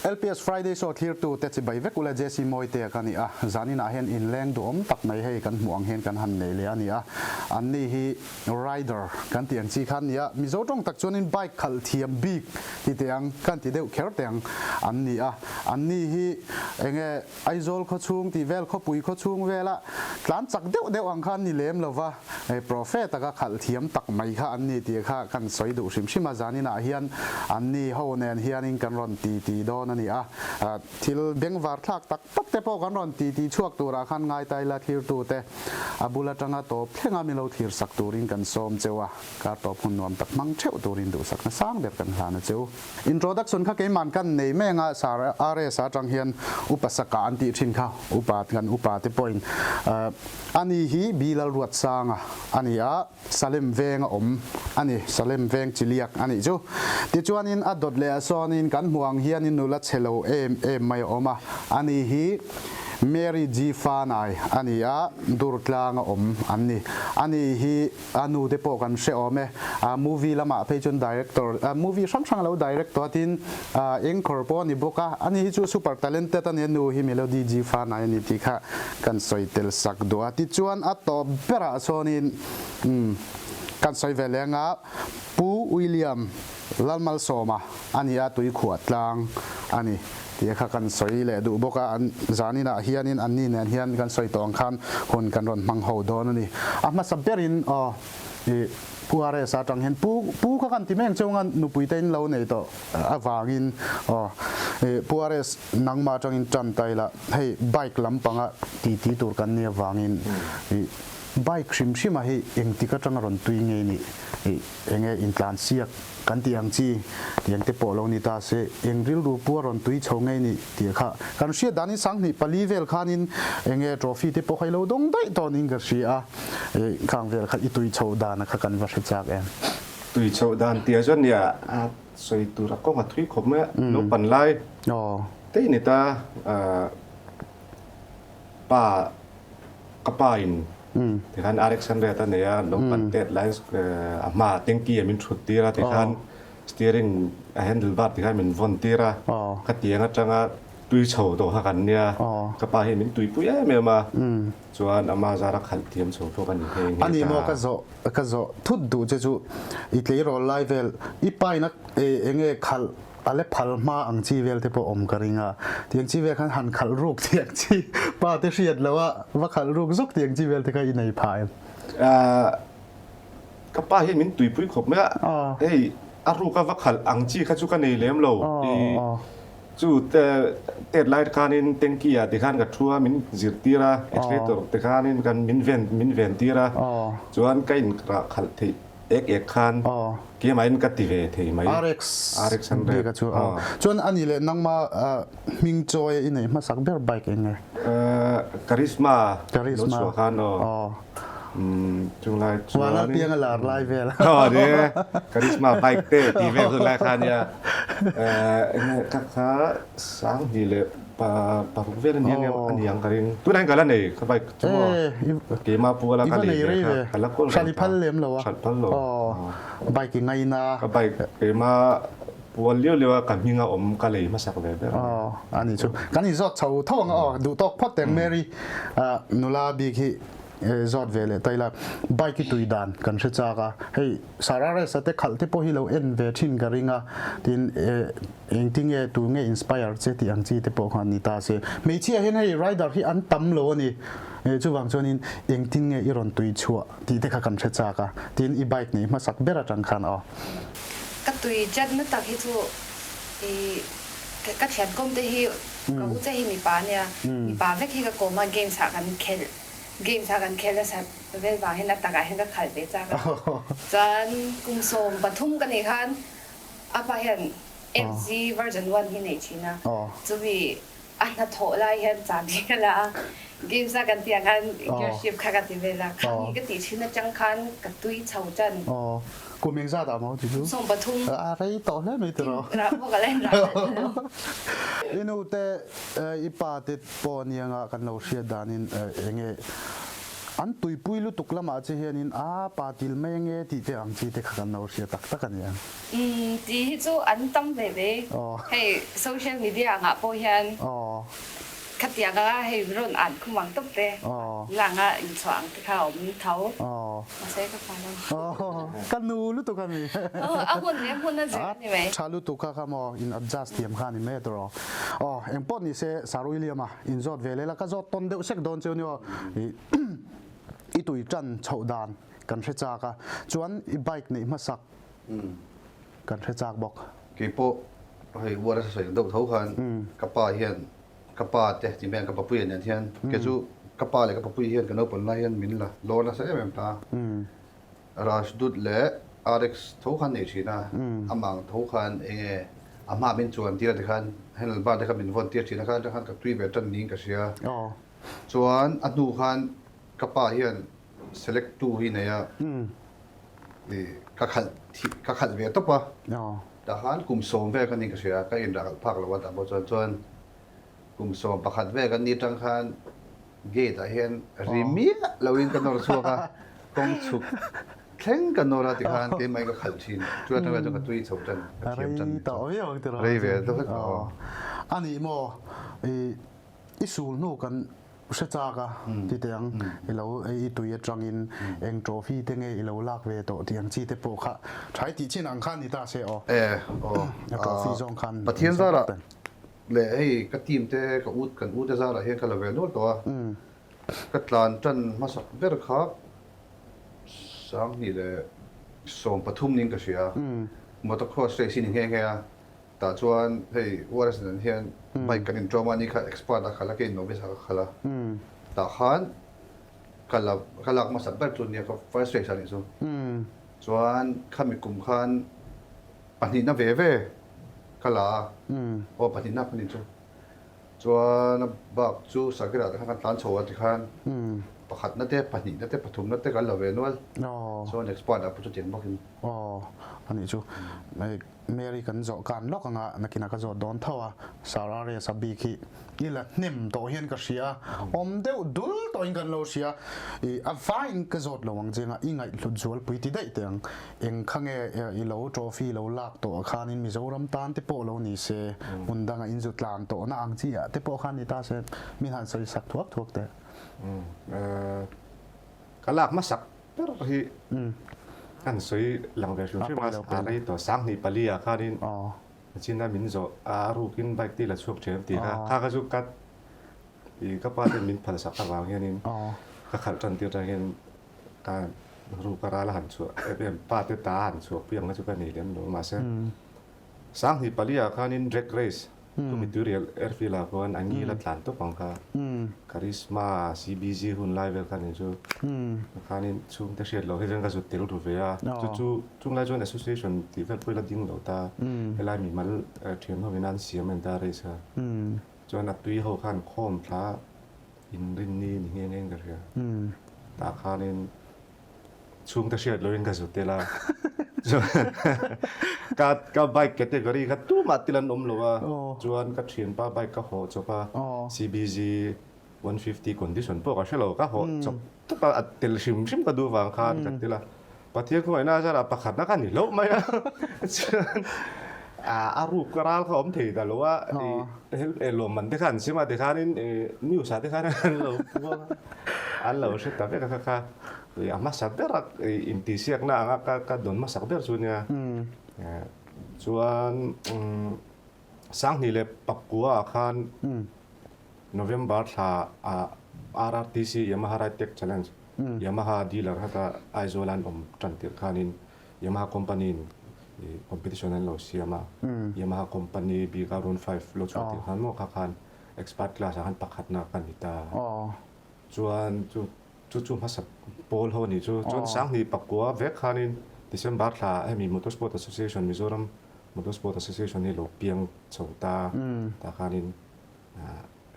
LPS Friday Show thlirtu te chibai vek ula JC Mawitea ka ni a, zaninah hian inleng duhawm tak mai hei kan hmuh ang hian kan han nei leh a ni a, anni hi rider kan tih ang chi kha an ni a, Mizo tawng tak chuanin bike khalh thiam bik ti teh ang kan ti deuh kher teh ang an ni a, anni hi enge Aizawl khawchhung tih vel khawpui khawchhung vela tlan chak deuh deuh ang kha an ni lem lo va, profe taka khalh thiam tak mai kha an ni tih kha kan sawi duh hrim hrim a, zaninah hian anni ho nen hianin kan rawn ti ti dawn a ni a, thil bengvar thlak tak tak te pawh kan rawn ti ti chhuak turah khan ngaitaila thlirtute a bul atanga tawp thlenga min lo thlir sak turin kan sawm cheu a, kar tawp hun nuam tak hmang theuh turin duhsakna sang ber kan hlan a che u. Introduction kha keiman kan nei mai anga Sir RS atang hian upa saka an tih thin kha upa kan upa te pawhin ani hi B Lalruatsanga a ni a, Salem veng a awm a ni, Salem veng chiliak a nih chu. Tichuanin a dawt leh ah sawnin kan hmuh ang hianin nula chhe lo em em mai a awm a, ani hi Mary G Fanai a ni a, Durtlang a awm an ni. Ani hi A nu te pawh kan hre awm e. A movie lamah phei chuan director, movie hrang hrang a lo direct tawh a tin anchor pawh a ni bawk a. Ani hi chu super talented a ni a, nu hi Melody G Fanai a ni tih kha kan sawi tel sak duh a. Tichuan a tawp berah sawnin umm kan sawi ve leng a, Pu William Lalmalsawma a ni a, tuikhuah tlang a ni tih kha kan sawi leh duh bawk a, an zaninah hianin anni nen hian kan sawi tawh ang khan hun kan rawn hmang ho dawn a ni. A hmasa berin aw i Pu RS atang hian Pu Pu kha kan ti mek chunga nupui te in lo nei tawh avangin aw i Pu RS nangmah atangin tan ta ila hei bike lampanga titi tur kan nih avangin i bike hrim hrima hei engtik atanga rawn tui ngei nih i Enge intlan siak kan tih ang chi tiang te pawh lo ni ta se, eng rilru pu a rawn tui chho ngei ni tih kha kan hriat danin 2004 vel khanin enge trophy te pawh kha i lo dawng daih tawh niin ka hria a, khang vel kha i tui chhoh dan a kha kan va hre chak em. Tui chhoh dan tih ah chuan nia a sawi tur a kawng a thui khawp mai a, naupan lai te i ni ta pa Ka pa in tikhan RX 100 a nei a, lo pan tet lai a hma ah tanky ah min thut tir a tikhan steering a handle bar tikhan min vawn tir a, ka tiang atanga tui chho tawh kha kan nia, ka pa hi min tuipui em em a, chuan ama zara khalh thiam chho pawh ka ni nghe nghe ta. Ani maw ka zawh ka zawh thut duh che chu i tleirawl lai vel i pa in a enge khalh A le phal hma ang chi vel te pawh awm ka ring a, tiang chi vel khan han khalh ruk tiang chi pa te hriat lo a, va khalh ruk zawk tiang chi vel te kha i nei phah em? Ka pa hian min tuipui khawp mai a, hei a ruk a va khalh ang chi kha chu ka nei lem lo, chu tet lai khanin tanky ah tikhan ka thu a, min zirtir a, accelerator tikhanin kan min ven min ven tir a, chuan ka inrah khalh theih Ek ek khan keimahin ka ti ve thei mai. RX RX 100 bik a chu aw. Chuan ani leh nangma hming chawi i neih hmasak ber bike eng nge? Karizma Karizma lo chhuah khan aw. Aw. Chunglai chuan Vanlal piang a lar lai vel. Aw ni e. Karizma bike te ti vel hun lai khan nia. Enge ka kha 2000 leh 6 vel ania nge aniang ka ring. Tunah hian ka la nei ka bike chu maw. Keimah puala ka lei ve kha ka la kawl reng ta. Hralh i phal lem lo a. Hralh phal lo. Bike i ngaina. Ka bike keimah pual liau liau a ka hming a awm ka lei hmasak ve ber a ni. A ni chu. Kan inzawt chho tho ang a aw. Duh tawk phawt teng Mary nula bik hi zawt ve leh ta ila. Bike i tui dan kan hre chak a. Hei Sara Resa te khalh te pawh hi lo en ve thin ka ring a. Tin Engtinge tu nge inspire che tih ang chi te pawh khan ni ta se. Hmeichhia hian hei rider hi an tam lo a ni. Chuvang chuanin engtin nge i rawn tui chhuah tih te kha kan hre chak a. Tin i bike nei hmasak ber atang khan aw. Ka tui chatna tak hi chu i ka thian kawm te hi ka u che hi mipa a nia. Mipa vek hi ka kawm a games ah kan khelh games ah kan khelh nasa vel vang hian a takah hian ka khalh ve chak a. Chuan kum 13 ka nih khan A pa hian FZ version one hi nei thin a, chumi a hnathawh lai hian chahbi ka la a, games a kan tih ang khan gear shift kha ka ti vel a, khami ka tih thin atang khan ka tui chho tan. Aw, kum eng zat ah maw ti chu? 13. A rei tawh hle mai tiraw? Rah pawh ka la in rah leh lo. I nu te i pa te pawh anianga kan lo hriat danin enge. An tuipui lutuk lamah che hianin a pa til mai ange tih te ang chi te kha kan lo hria tak tak a ni ang. Umm tih hi chu an tam ve ve. Hei social media angah pawh hian khatiang anga hei rawn an khum ang tawp te lang a inchhuah ang te kha a awm tho. Mahse ka fa lo. Ka nu lutuk a ni. A hun leh hmun a zir a ni mai. Tha lutuk kha kha maw in adjust thiam kha a ni mai tawh. Aw engpawh ni se Sir William-a inzawt ve leh la ka zawt tawn deuh sek dawn chu nia i tui tan chhoh dan kan hre chak a chuan i bike neih hmasak kan hre chak bawk. Keipawh hei uar a sawi deuh tho khan ka pa hian ka pa te ti mai ang ka papuia nen hian kei chu ka pa leh ka papuia hian ka naupang lai hian min la lawr nasa em em ta a. Rajdoot leh RX tho khan nei thin a, amah ang tho khan eng nge a hma min chuan tir a ti khan handle bar te kha min vawn tir thin a khan atang khan ka tui ve tan niin ka hria. Chuan a hnu khan ka pa hian select tu hi nei a, ka khalh ka khalh ve tawp a, tah khan kum sawm vel ka niin ka hria, ka inrah kalh phak lo a tah pawh chuan chuan kum 11 vel kan ni atang khan Gate ah hian ri miah loin ka nawr chhuak a, kawng chhuk thleng ka nawr a tikhan keimah in ka khalh thin. Chu atang chuan ka tui chho tan, ka thiam tan ni tawh viau ang tiraw? Rei ve deuh hlek tawh aw. A nih maw, i sul hnu kan hre chak a ti teh ang, i lo i tui atangin eng trophy te nge i lo lak ve tawh tih ang chi te pawh kha thai tih chin ang khan ni ta se aw. E aw, a trophy zawng khan Pathian zarah Leh hei ka team te ka ut kan ute zarah hian ka la ve nual tawh a, ka tlan tan hmasak ber kha 2013 niin ka hria, motocross race hi ni nghe nghe a, tah chuan hei URS nen hian bike kan inṭawm a, ni kha expert a khalh a, kei novice ah ka khalh a, tah khan ka la ka lak hmasak ber chu nia ka first race a nih chu, chuan khami kum khan pahnihna ve ve. Ka la a, aw pahnihna ka ni chu. Chuan a bak chu Sakira te khan kan tlan chho a tikhan pakhatna te, pahnihna te, pathumna te kan la ve nual. Chuan expert ah pawh chutiang bawkin. Aw a nih chu. Mary kan zawh kan lawk anga nakinah ka zawt dawn tho a, Sarah Resa bik hi I la hnem tawh hian ka hria, awm deuh dul tawhin kan lo hria. I a vaiin ka zawt lo ang che nga, i ngaihhlut zualpui ti daih teh ang. Eng kha nge i lo trophy lo lak tawh khanin Mizoram tan te pawh lo ni se, hmun danga in zu tlan tawhna ang chi ah te pawh khan ni ta se, min han sawi sak thuak thuak teh. Ka lak hmasak ber hi kan sawi lang ve hrim hrim a, a rei tawh 2004 ah khanin China min zawh a rukin bike te la chhuak ṭhen tih kha kha kha chu ka i ka pa ten min phal sak avang hianin ka khalh ṭan tir ṭang hian ka ruk a ral a han chhuah em em pa te ta a han chhuah pui ang kha chu ka nei lem lo mahse 2004 ah khanin drag race chumi tuirial airfield ah khuan a ngil a tlan tawp ang kha Karisma CBZ hun lai vel kha ni chu khanin chhungte hriat loh hi chuan ka zut tel ru ve a chu chu Chung lai chuan association tih vel pawh ila ding lo ta, helai mimal thian ho in an siam en ta race kha. Chuan a tui ho khan khawm thla inrinni ni nghe nghe in ka hria. Tah khanin chhungte hriat loin ka zut tel a. Chuan ka ka bike category kha tumah til an awm lo a, chuan ka thianpa bike ka hawh chawp a, CBZ 150 condition pawh ka hre lo, ka hawh chawp tawp a, a tel hrim hrim ka duh vang khan ka tel a, Pathian khawngaihna a zarah pakhatna kha ni hlauh mai a, chuan a ruk ka ral kha awm thei ta lo a, i lawmman te kha an sim a tikhanin news ah te khan an lo puang a, an lo hre ta vek a kha kha a hmasa ber a intihsiakna anga ka dawn hmasak ber chu nia, chuan 2009 ah khan November thla ah RRTC Yamaha Ride Tech Challenge, Yamaha dealer heta Aizawl an awm tan tirh khanin Yamaha company in competition an lo siam a, Yamaha company bik a Roon 5 lo chhuah tirh khan maw kha khan expert class ah khan pakhatna ka ni ta. Chuan chu chu chu hmasa pawl ho anih chu. Chuan 2009 vek khanin December thla ah hemi Motorsport Association Mizoram Motorsport Association hi lo piang chho ta tah khanin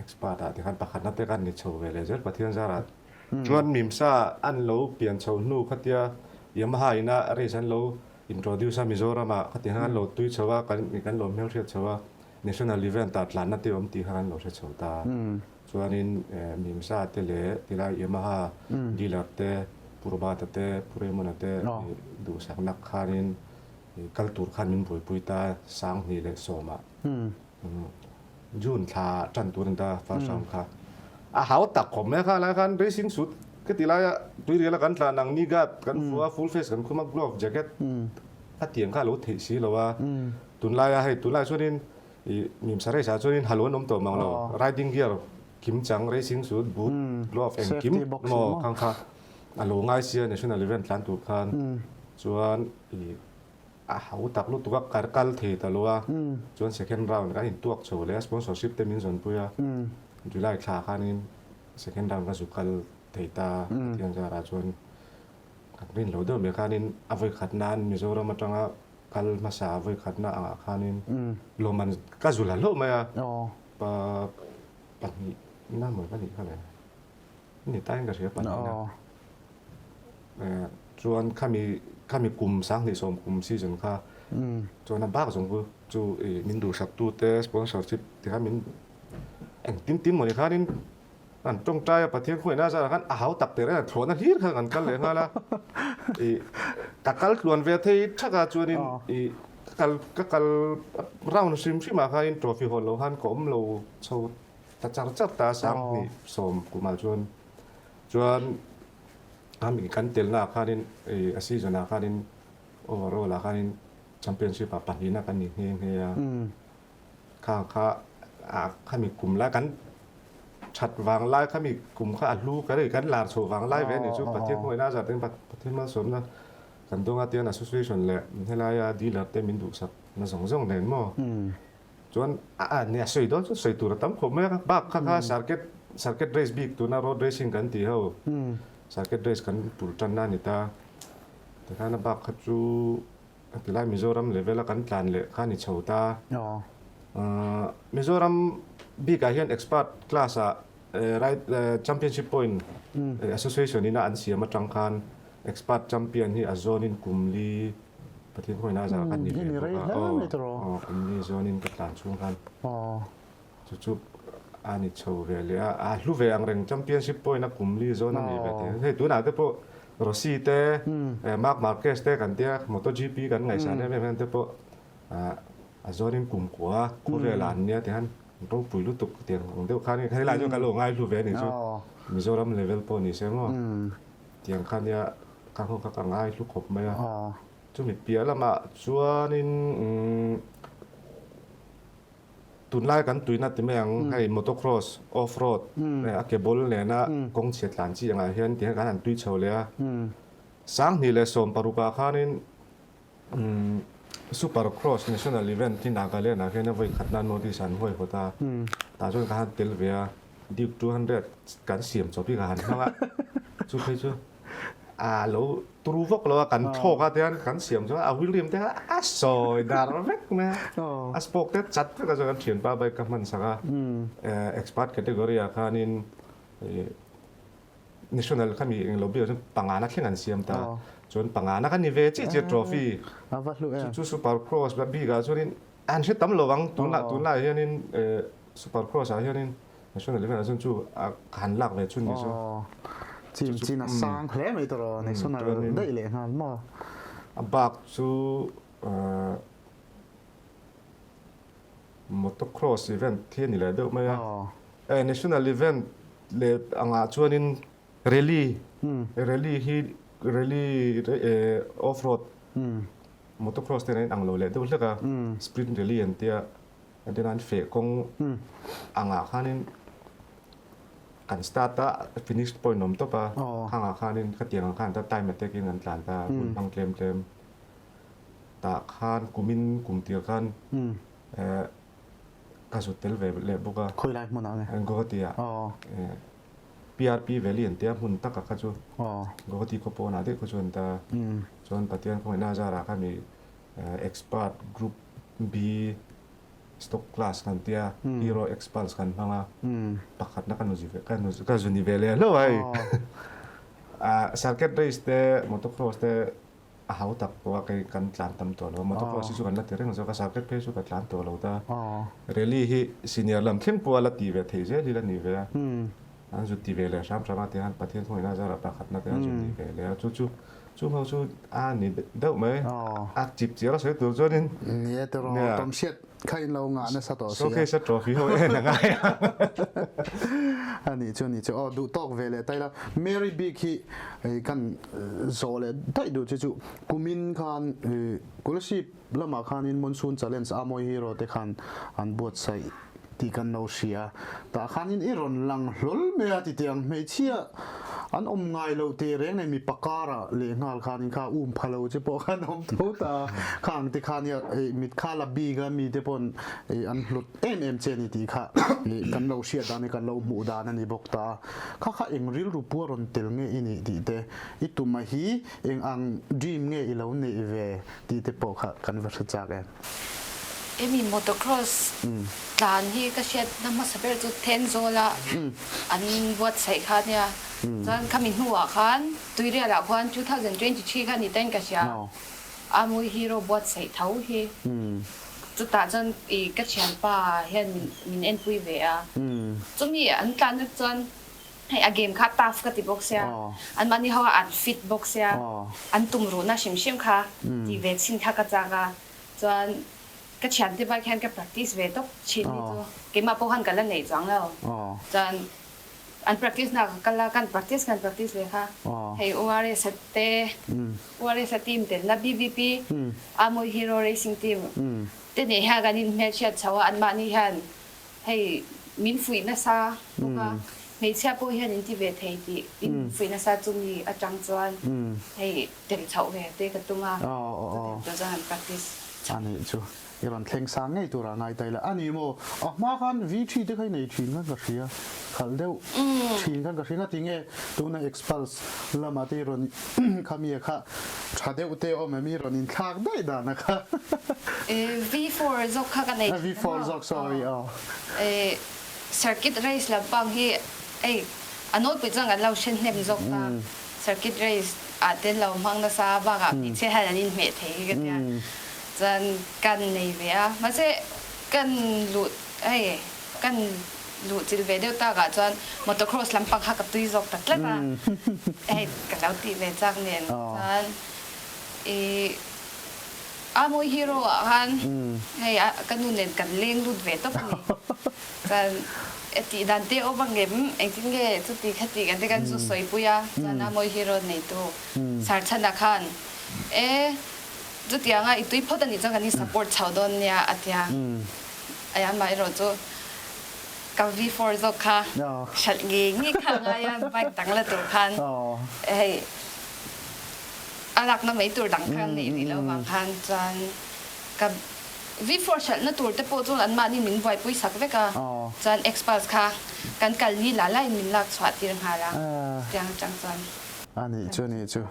Expert ah tikhan pakhatna te kan ni chho ve leh zel Pathian zarah chuan Mimsa an lo pian chho hnu khatia Yamaha ina race an lo introduce a Mizoram ah khatiang an lo tui chho a kan kan lo hmelhriat chho a. National event ah tlanna te awm tih kha kan lo hre chho ta. Chuanin Mimsa te leh tilai Yamaha dealer te Pu Robert-a te Pu Raymond-a te duhsakna khanin kal tur khan min buaipui ta 2010 ah. June thla tan tur a ni ta first round kha. A hau tak khawp mai a kha lai khan racing suit ka ti laia tuiriala kan tlan ang knee guard kan fuh a full face kan khum a glove jacket a tiang kha a lo theih si lo a. Tunlaia hei tunlai chuanin ih mimsa race ah chuanin halo an awm tawh mang lo riding gear kimchang racing suit boot glove engkim maw khang kha a lo ngai sia national event tlan tur khan chuan ih a hau tak lutuk a kar kal thei ta lo a chuan second round kan intuak chho leh a sponsorship te min zawnpui a July thla khanin second round ka zu kal thei ta Pathian zarah chuan kan rin lo deuh mai khanin a vawi khat nan Mizoram atanga kal hmasa vawi khatna angah khanin lawmman ka zul hlauh mai a pa pahnihna mawi ka nih kha le ni tain ka hria pahnihna chuan khami khami kum 2010 kum season kha chuan a bak zawng chu chu min duhsak tu te sponsorship ti kha min engtin tin mawni khanin An tawngtai a Pathian khawngaihna zarah khan a hau tak ter a thlawhna hlir kha kan kal leh nghal a. Ih ka kal tluan ve thei thak a chuanin ih ka kal ka kal round hrim hrim ah khanin trophy hawn lo khan ka awm lo chho ta char char ta a 2010 kumah chuan chuan ami kan telna ah khanin ih a season ah khanin overall ah khanin championship ah pahnihna kan ni nghe nghe a. Kha kha a khami kum lai kan that vang lai khami kum kha a hlu ka ri kan lar chho vang lai ve ni chu Pathian khawngaihna a zat in Pathian malsawmna kan dawnga tian association leh helaia dealer te min duhsak na zawng zawng nen maw chuan a nia sawi dawn chu sawi tur a tam khawp mai a bak kha kha circuit circuit race bik tuna road racing kan tih ho circuit race kan tul tan na a ni ta tikhan a bak kha chu A ti lai Mizoram level a kan tlan leh kha ni chho ta. Mizoram bikah hian expert class ah right championship point association ina an siam atang khan expert champion hi a zawn in kum li Pathian khawngaihna a zar khan ni ve bawk a. Aw kum li zawn in ka tlan chhung khan chu chu a ni chho ve leh a, a hlu ve ang reng championship point a kum li zawn a ni ve thei. Hei tunah te pawh Rossi te, Marc Marquez te kan tia MotoGP kan ngaihsan em em hian te pawh a zawnin kumkua khawvel ah an nia ti khan ropui lutuk tiang ang deuh khan helai chu ka lo ngai hlu ve a nih chu Mizoram level pawh ni se maw tiang kha nia ka ho kha ka ngai hlu khawp mai a chumi piah lamah chuanin Tunlai kan tuina ti mai ang, hei motocross, off road, a ke bul nena kawng chhiat tlan chi angah hian ti hian kan han tui chho leh a. 2016 ah khanin Super Cross National Event hi Nagaland ah khian a vawi khatna notice an huaihawt a, tah chuan ka han tel ve a, Duke 200 kan siam chawp hi ka han hmang a, chu phei chu. A lo turu vak lo a, kan thlawk a tihian kan siam chuan a wheel rim te kha a sawi dar vek mai a, a spoke te chat vek a chuan kan thianpa bike ka hman sak a, expert category ah khanin national kha mi englo biak chuan pangana thleng an siam ta, chuan pangana kha ni ve chiah chiah trophy chu chu super cross bik ah chuanin an hre tam lo ang tunah tunlai hianin super cross ah hianin National event ah chuan chu a han lak ve chun ni chu. Chim chin a sang hle mai tawh national daih leh nghal maw. A bak chu motocross event hi a ni leh deuh mai a. National event leh angah chuanin rally rally hi rally off road motocross te nen a inang lo leh deuh hlek a sprint rally an tia. Entirnan feh kawng angah khanin kan start a finish point awm tawp a khangah khanin khatiang ang khan ta time attack in an tlan ta hun hmang tlem tlem tah khan kumin kum tir khan ka zut tel ve leh bawk a Khawi lai hmunah nge? Guwahati ah PRP Valley an tia hmun takah kha chu Guwahati khaw pawnah daih khaw chu an ta chuan Pathian khawngaihna a zarah khan mi Expert Group B Stock Class kan tia Hero Xpulse kan hmang a, pakhatna ka nuzi ve ka zu ni ve leh hlauh a hei. Circuit race te motocross te A hau tak pawh a kei kan tlan tam tawh lo a, motocross hi chu kan la ti reng zawk a, circuit phei chu ka tlan tawh lo ta. Rally hi senior lam thleng pawh a la ti ve thei zel hi la ni ve a, an zut ti ve leh hram hram a tihian Pathian hmuhna zarah pakhatna te an zut ti ve leh a, chu chu chung ho chu a ni deuh mai, a chip chiar a sawi tur chuanin. Ni e tiraw, tawmhriat Kha in lo ngah nasa tawh sia. Showcase a trophy ho en a ngai a. A nih chu a nih chu. Aw duh tawk ve leh taila. Mary bik hi kan zawh leh daih duh che chu kumin khan Kolasib lamah khanin Monsoon Challenge a Mawi Hero te khan an buatsaih tih kan lo hria. Tah khanin i rawn lang hlawl mai a titiang hmeichhia an awm ngai lo teh reng nei mipa kara lehnghal khanin kha um pha lo che pawh khan awm tho ta. Khang te kha nia mit kha la bik a mi te pawn an hlut em em che a ni tih kha kan lo hriat dan hi kan lo hmuh dan a ni bawk ta a. Kha kha eng rilru pua rawn tel nge i nih tih te, i tuma hi eng ang dream nge i lo neih ve tih te pawh kha kan va hre chak em. Hemi motocross tlan hi ka hriatna hmasa ber chu Thenzawl-a an buatsaih kha nia. Chuan khami hnuah khan Tuirial-ah khuan 2023 kha ni tain ka hria. A mawi hero buatsaih tho hi. Chutah chuan i ka thianpa hian min enpui ve a. Chumi an tlan vek chuan hei a game kha tough ka ti bawk sia, anmahni ho a an fit bawk sia, an tum ruhna hrim hrim kha tih ve chhin kha ka chak a. Chuan ka thiante bike hian ka practice ve tawp thin hi chu keimah pawh khan ka la nei chuang lo. Chuan An practice na ka kal a, kan practice kan practice ve kha. Hei URS a te, URS a team telna BVP, Amui Hero Racing Team te nen hian kan inhmelhriat chho a, anmahni hian hei min fuih nasa bawk a, hmeichhia pawh hian in ti ve thei tih in fuih nasa chumi atang chuan hei tel chhoh ve te ka tum a, chutiang tur chuan kan practice chho. A nih chu. I rawn thleng sang ngei tura ngai ta ila. A ni maw? A hma khan V3 te kha i nei thin khan ka hria. Khalh deuh thin khan ka hria. Ngati nge tuna Xpulse lama te i rawn khami kha tha deuh te awm em i rawn inthlak daih dan a kha. V4 zawk kha ka nei thin a maw? V4 zawk sorry aw. Circuit race lampang hi hei a nawlpui chuan kan lo hre hnem zawk ta. Circuit race ah te lo hmang nasa bakah hmeichhia hian an inhmeh thei hi ka tia. Chuan kan nei ve a, mahse kan luh hei kan luh chilh ve deuh takah chuan motocross lampang kha ka tui zawk ta tlat a, hei ka lo tih ve chak nen chuan ih Amawi Hero ah khan hei ka nu nen kan leng lut ve tawp a ni. Chuan e tih dan te awm angem engtin nge chuti khati kan te kan chu sawipui a, chuan Amawi Hero neitu Sarchhana khan e Chutianga i tui phawt a nih chuan kan in support chho dawn nia a tia. Ai amah erawh chu ka V4 zawk kha hralh ngei ngei kha a ngai a, bike dang la tur khan hei a lakna mai tur dang kha neih rih loh vang khan chuan ka V4 hralhna tur te pawh chuan anmahni min buaipui sak vek a, chuan Xpulse kha kan kal ni la laiin min lak chhuah tir nghal a, chutiang atang chuan. A nih chu a nih chu.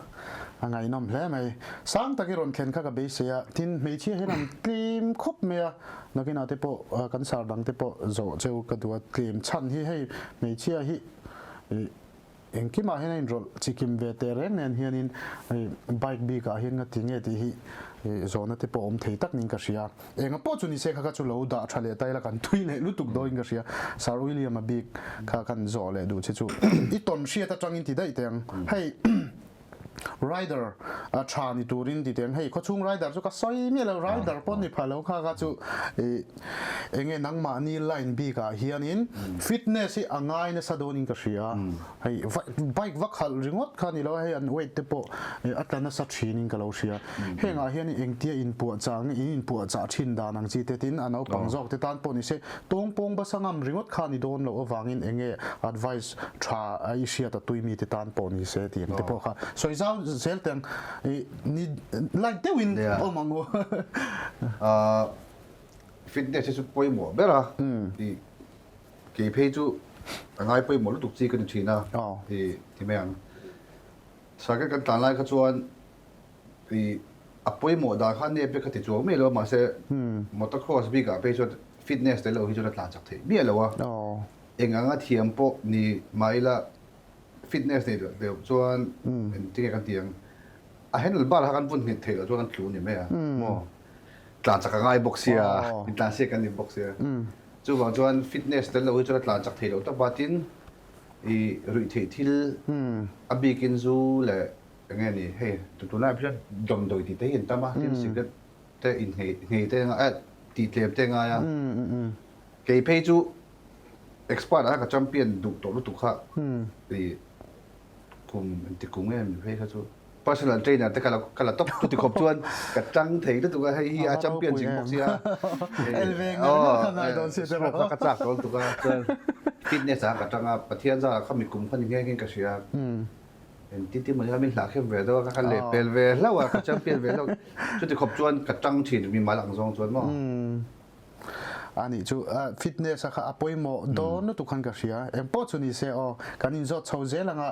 A ngaihnawm hle mai. Sang tak i rawn thlen kha ka beisei a, tin hmeichhia hian an tlem khawp mai a, nakinah te pawh kan sar dang te pawh zawh cheu ka duh a, tlem chhan hi hei hmeichhia hi engkimah hian a inrawlh chikim ve teh reng nen hianin bike bikah hian nga ti nge tih hi zawhna te pawh awm thei tak niin ka hria. Enga pawh chu nise kha kha chu lo dah tha leh ta ila kan thui leh lutuk dawin ka hria. Sir William-a bik kha kan zawh leh duh che chu i tawn hriat atangin ti daih teh ang. Hei rider a tha ni turin ti teh ang. Hei khawchhung rider chu ka sawi miah lo, rider pawh ni pha lo kha kha chu enge nangmahni line bikah hianin fitness hi a ngai nasa dawnin ka hria. Hei bike va khalh ringawt kha ni lo a, hei an weight te pawh a tla nasa thinin ka lo hria. Hengah hian engtia inpuahchah nge in inpuahchah thin dan ang chi te tin a naupang zawk te tan pawh ni se tawngpawng basa ngam ringawt kha ni dawn loh avangin enge advice tha a i hriat a tui mi te tan pawh ni se tih ang te pawh kha sawi zau zel teh ang ni light deuhin awm ang u. Fitness hi chu pawimawh ber a tih Kei phei chu a ngai pawimawh lutuk chi ka ni thin a ti ti mai ang. Circuit kan tlan lai kha chuan i a pawimawh dan kha nep te kha ti chuang miah lo a mahse motocross bik ah phei chuan fitness tel lo hi chuan a tlan chak theih miah lo a. Eng anga thiam pawh ni mah ila fitness nei deuh chuan engtin nge kan ti ang. A handle bar kha kan vun nghet theih loh chuan kan tlu a ni mai a maw? Tlan chak a ngai bawk sia, intlan siak kan ni bawk sia. Chuvang chuan fitness tel lo hi chuan a tlan chak theih loh tak batin i ruih theih thil a bikin zu leh eng nge ni hei tunlai ah hian damdawi tih te hi an tam a, tin cigarette te inhngei nghei te a tih tlem te ngai a. Kei phei chu expert ah ka champion duh tawh lutuk kha i kum engti kum nge mi phei kha chu personal trainer te ka la ka la tawp chuti khawp chuan ka tang thei lutuk a hei hi a champion zing bawk sia smoke kha ka chak tawh lutuk a chuan fitness ah ka tang a Pathian zarah kha mi kum kha ni nghe nghe in ka hria engti ti maw min hlahkhem ve deuh a ka leh pel ve hlauh a ka champion ve hlauh chuti khawp chuan ka tang thin mimal ang zawng chuan maw. A nih chu fitness a kha a pawimawh dawn lutuk khan ka hria. Engpawh chu ni se aw, kan inzawt chho zel anga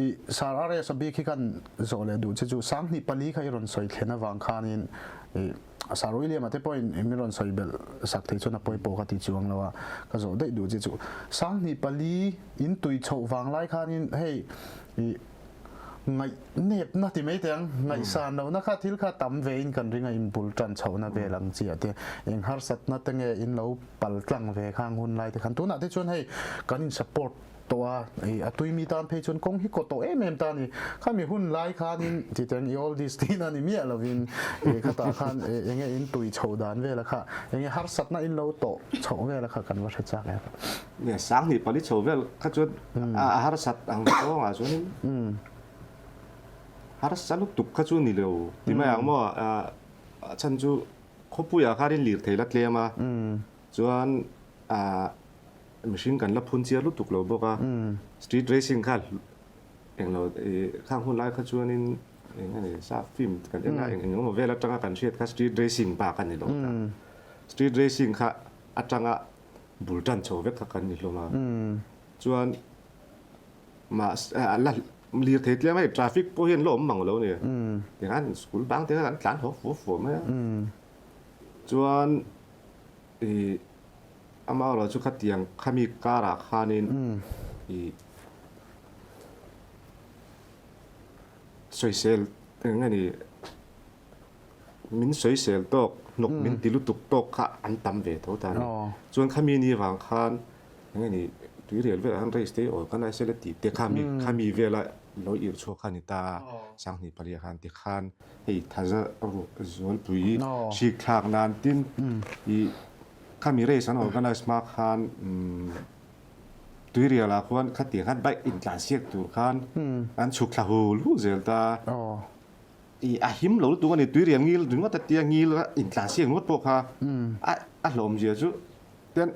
i Sir RS a bik hi kan zawh leh duh che chu 24 kha i rawn sawi thlen avang khanin i Sir William a te pawhin min rawn sawi belh sak thei chuan a pawi pawh ka ti chuang lo a, ka zawh daih duh che chu 24 in tui chhoh vang lai khanin hei i Ngaih nepna ti mai teh ang, ngaihsan lohna kha thil kha tam ve in kan ring a, in bul tan chhohna vel ang chiah te, eng harsatna te nge in lo pal tlang ve khang hun lai te khan tunah te chuan hei kan in support tawh a, i a tui mi tan phei chuan kawng hi kaw tawh em em ta a ni. Khami hun lai khanin ti teh ang i all this tihna ni miah lovin i khatah khan enge in tui chhoh dan vela kha enge harsatna in lo tawh chhoh vela kha kan va hre chak em. Nge 24 chho vel kha chuan a harsat ang zawngah chuanin harsa lutuk kha chu ni lo ti mai ang maw a chhan chu khawpuiah khan in lir thei la tlem a chuan mihring kan la phun chiar lutuk lo bawk a street racing kha englo khang hun lai kha chuanin eng a ni sa film kan en a eng eng emaw vel atanga kan hriat kha street racing bak a ni lo ta street racing kha atanga bul tan chho vek kha kan ni hlawm a chuan mahse la lir thei tlem a hei traffic pawh hian la awm mang lo a ni tikhan school bang te kha kan tlan haw fuh fuh mai a chuan ih amaherawhchu khatiang khami karah khanin ih sawisel eng nge ni. Min sawisel tawk, hnawk min ti lutuk tawk kha an tam ve tho ta a ni. Chuan khami ni vang khan eng nge ni tuirial velah khan race te awl kan ai sela tih te khami khami vela lo ir chhuak kha a ni ta a, 24 ah khan ti khan hei thaza zualpui hrik thlak nan tin ih khami race an organise hma khan tuirial ah khuan khatiang khan bike intlansiak tur khan an chhuk thla hul hul zel ta a. I a him lo lutuk a ni, tuirial ngil ringawt a tia ngil a intlansiak ringawt pawh kha a a hlawmzia chu ten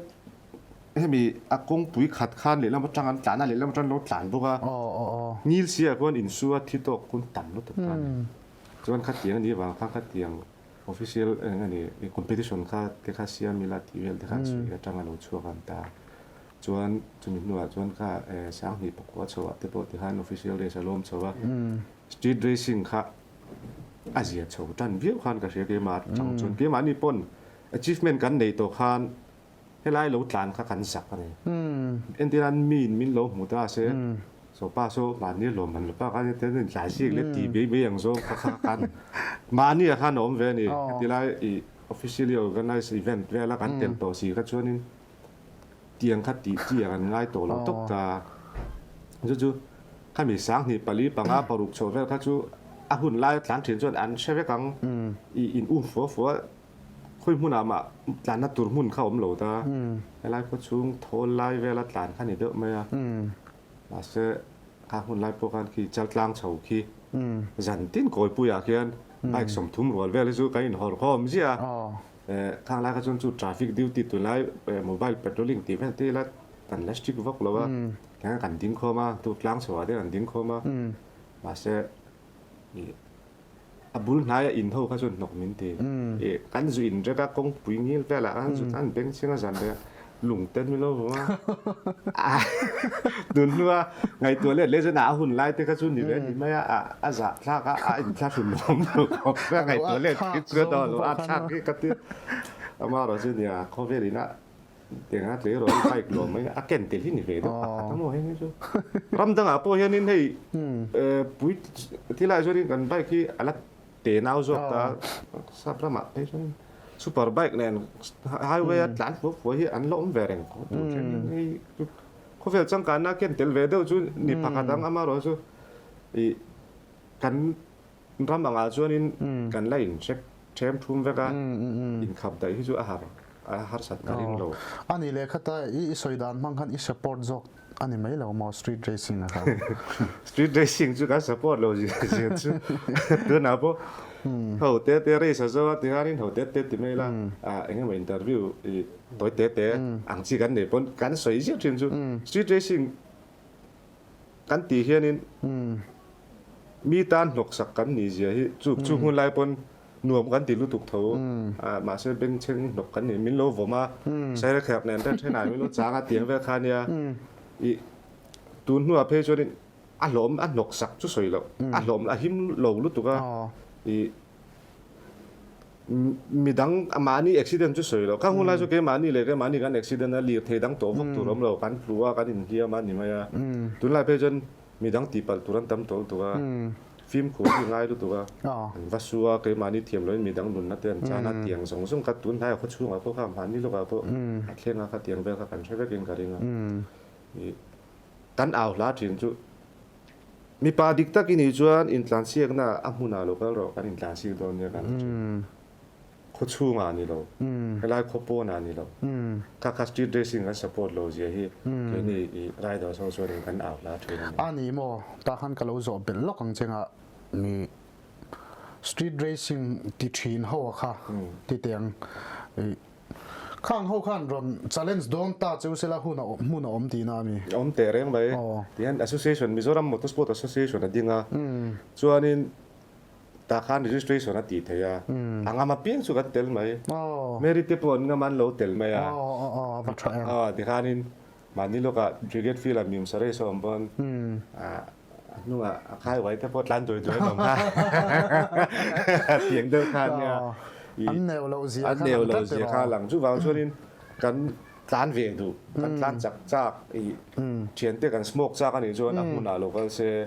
hemi a kawngpui khat khan lehlam atang an tlan a lehlam atang an lo tlan bawk a ngil sia khuan insu a thi tawk hun tam lutuk ta a ni. Chuan khatiang a nih avang khan khatiang official eng a ni competition kha te kha siam ila tih vel te khan sawi atang a lo chhuak an ta. Chuan chumi hnuah chuan kha 2009 chhoah te pawh tikhan official race a lawm chho a. Street racing kha a zia chho tan viau khan ka hria keimah atang chuan keimahni pawn achievement kan neih tawh khan helai lo tlan kha kan zak a ni. Entirah miin min lo hmu ta se saw pa saw mahni a lawm han la pak a ni ten tlai sik leh tih bei bei ang zawng kha kha khan mahni ah khan a awm ve a ni. Hetilai ih officially organized event vela kan tel tawh si kha chuanin Tiang kha tih chi ah kan ngai tawh lo tawp ta. Chu chu khami 24 5 6 chhoh vel kha chu a hun lai a tlan thin chuan an hre vek ang. I in um fua fua khawi hmunah mah tlanna tur hmun kha awm lo ta. Helai khaw chhung thawl lai vela tlan kha ni deuh mai a. Mahse kha hun lai pawh khan khi chaltlang chho khi zan tin kawipuiah khian bike 30 rual vel hi chu kan inhawrh khawm ziah a. Khang lai kha chuan chu traffic duty tunlai mobile patrolling tih vel te ila kan la strict vak lo a, tiang kan ding khawm a, tu tlang chho ah te kan ding khawm a, mahse ih a bul hnai a in ho kha chuan hnawk min ti, ih kan zu in rek a kawngpui ngil vel ah khan zu khan beng chhing a zan reh a, lung te an lo vawng a, tun hnua ngaihtuah let leh chuan a hun lai te kha chu ni ve ni mai a, a zah thlak a, a inthla hrun awm lo khawp a ngaihtuah let khi chuan aw lo a thlak hi ka ti amaherawhchu nia khawvel ina. Tianga tleirawl bike lawm mai a ken tel hi ni ve deuh pakhat a maw heng hi chu. Ram dangah pawh hianin hei pui thilai chuanin kan bike hi a la te nau zawk ta sap ramah phei chuan super bike nen highway a tlan fuah fuah hi an la awm ve reng khawp tur thleng in hei khawvel changkanna ken tel ve deuh chu ni pakhat ang amaherawh chu ih kan ram angah chuanin kan la in check them thum vek a inkhap daih hi chu a har a harsat ka ring lo. Ani leh khata i sawi dan hmang khan i support zawk A ni mai lo maw street racing a kha. Street racing chu kan support lo zia zia chu tunah pawh ho te te race a zo a tihianin ho te te ti mai ila eng emaw interview i tawi te te ang chi kan nei pawn kan sawi ziah thin chu street racing kan tih hianin mi tan hnawksak kan nih zia hi chu chu hmun lai pawn Nuam kan ti lutuk tho. Mahse bengchheng hnawk kan nih min lo vawm a, saira kherh nen ten thenah min lo chang a tiang vel kha nia. I tun hnuah phei chuanin a hlawm a hnawk sak chu sawi loh, a hlawm a him lo lutuk a. I midang mahni accident chu sawi loh. Khang hun lai chu keimahni leh keimahni kan accident a, lirthei dang tawh vak tur a awm lo, kan tlu a, kan inhliam a ni mai a. Tunlai phei chuan midang tihpalh tur an tam tawh lutuk a. Fimkhur hi ngai lutuk a, an va su a, keimahni thiam loin midang nunna te an chan a, tiang zawng zawng kha tun hnaiah khaw chhungah pawh kha mahni lawkah pawh a thleng a kha tiang vel kha kan hre vekin ka ring a. Ih kan au hla thin chu mipa dik tak i nih chuan intlansiakna a hmunah lo kal rawh kan intlansiak dawn nia kan ti thin. Khaw chhungah a ni lo, helai khaw pawnah a ni lo. Kha kha street racing kan support lo zia hi keini i riders ho chuanin kan au hla thin a ni. A ni maw? Tah khan ka lo zawh belh lawk ang che nga mi street racing ti thin ho a kha ti teh ang. Khang ho khan rawn challenge dawn ta cheu sela hun a hmun a awm tihna a mi? Awm teh reng mai. Tihian association Mizoram Motorsport Association a ding a, chuanin Tah khan registration a tih theih a, a ngam apiang chu kan tel mai. Mary te pawh an ngam an lo tel mai a. Tikhanin mahni lawkah Brigade Field ah mium sarei saw awm pawn a hnungah a khai uai te pawh tlan duai duai an awm kha. Tiang deuh kha ania. An neu loh zia kha lang tlat An neu loh zia kha lang. Chuvang chuanin kan tlan ve duh, kan tlan chak chak i thiante kan smoke chak anih chuan a hmunah lo kal se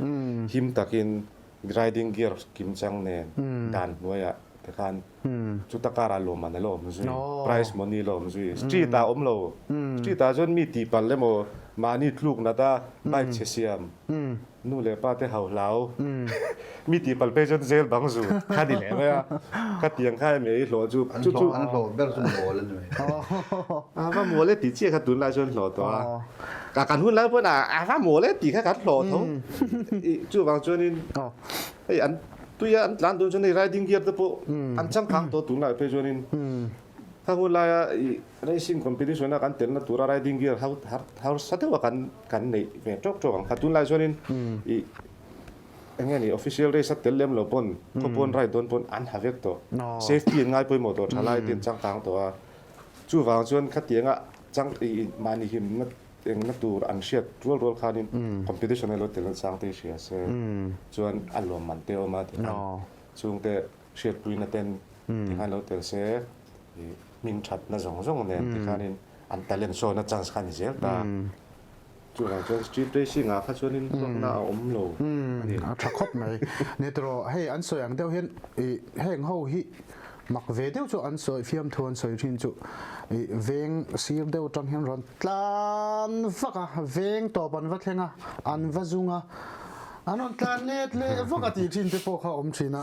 him takin Riding gear kim chang nen dan hnuaiah te khan chuta karah lawmman a la awm zui, prize money a la awm zui. Street ah a awm lo, street ah chuan mi tihpalh emaw mahni tluk nat a bike chhe siam, nu leh pa te hau hlau, mi tihpalh phei chuan jail bang zu kha ni leh mai a, ka tiang kha emaw i hlawh chu chu chu an hlawh ber chu mawl a ni mai. A va mawl e tih chiah kha tunlai chuan hlawh tawh a. Ka kan hun lai pawn a va mawl e tih kha kan hlawh tho. Chuvang chuanin hei an tuia an tlan dawn chuan hei riding gear te pawh an changkang tawh tunlai phei chuanin kha hun laia ih racing competition a kan telna tura riding gear ho harsa deuha kan kan neih ve tawk tawk ang kha tunlai chuanin ih eng nge ni official race a tel lem lo pawn khawpawn ride dawn pawn an ha vek tawh. Safety an ngai pawimawh tawh thalai te an changkang tawh a chuvang chuan khatianga Chang i mahni himna engna tur an hriat rual rual khanin competition elo tel chang te hria se chuan a lawmman te awm a tikhan chungte hriatpuina ten tikhan lo tel se i hming thatna zawng zawng nen tikhanin an talent show na chance kha ni zel ta. Chuvang chuan street racing ah kha chuanin hlawkna a awm lo a ni. A tha khawp mai. Ni tawh hei an sawi ang deuh hian i heng ho hi mak ve deuh chu an sawi fiamthu an sawi thin chu i veng sir deuh atang hian rawn tlan vak a, veng tawp an va thleng a, an va zung a, an rawn tlan let leh vak a tih thin te pawh kha a awm thin a.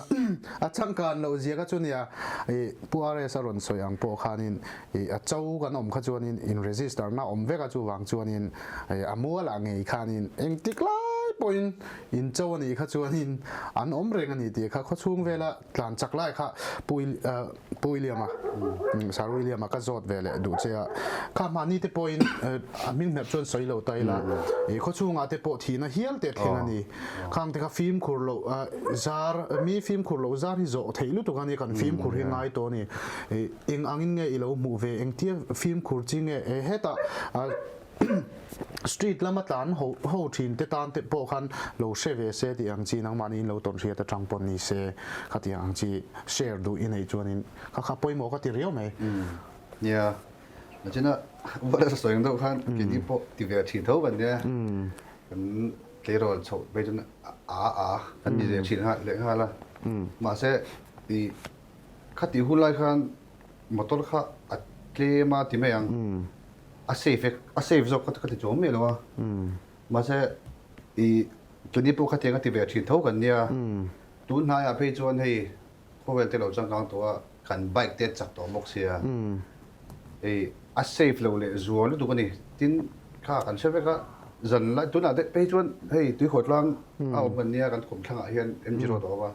A changkan loh zia kha chu nia i Pu RS a rawn sawi ang pawh khanin I a cho kan awm kha chuanin in register na awm vek a chuvang chuanin a mualah ngei khanin engtik lai pawhin in cho a nih kha chuanin an awm reng a ni tih kha khawchhung vela tlan chak lai kha Pu Pu William-a Sir William-a ka zawt ve leh duh che a kha mahni te pawhin a hming hnep chuan sawi lo ta ila i khawchhungah te pawh thihna hial te thleng a ni khang te kha fimkhur loh zar mi fimkhur loh zar hi zawh theih lutuk a ni kan fimkhur hi ngai tawh a ni. Eng angin nge i lo hmuh ve? Engtia fimkhur chi nge? E hetah street lama tlan ho ho thin te tan te pawh khan lo hre ve se tih ang chi nangmahni in lo tawn hriat atang pawh ni se khatiang ang chi share duh i neih chuanin kha kha pawimawh ka ti riau mai. Nia. Nachina uar sawi ang deuh khan keini pawh ti ve thin tho kan nia. Kan tleirawl chhoh phei chuan a a kan ti ve thin leh nghal a. Mahse i khatih hun lai khan motor kha a tlem a ti mai ang. A safe a safe zawk ka ti chuang miah lo a. Mahse i keini pawh khatiang a ti ve thin tho kan nia. Tun hnaiah phei chuan hei Khawvel te lo changkang tawh a, kan bike te chak tawh bawk sia. Hei a safe lo leh zual lutuk a ni. Tin, kha kan hre vek a, zan lai tunah te phei chuan hei tuikhawhtlang a awm kan nia kan kawmthlangah hian MG Road a awm a.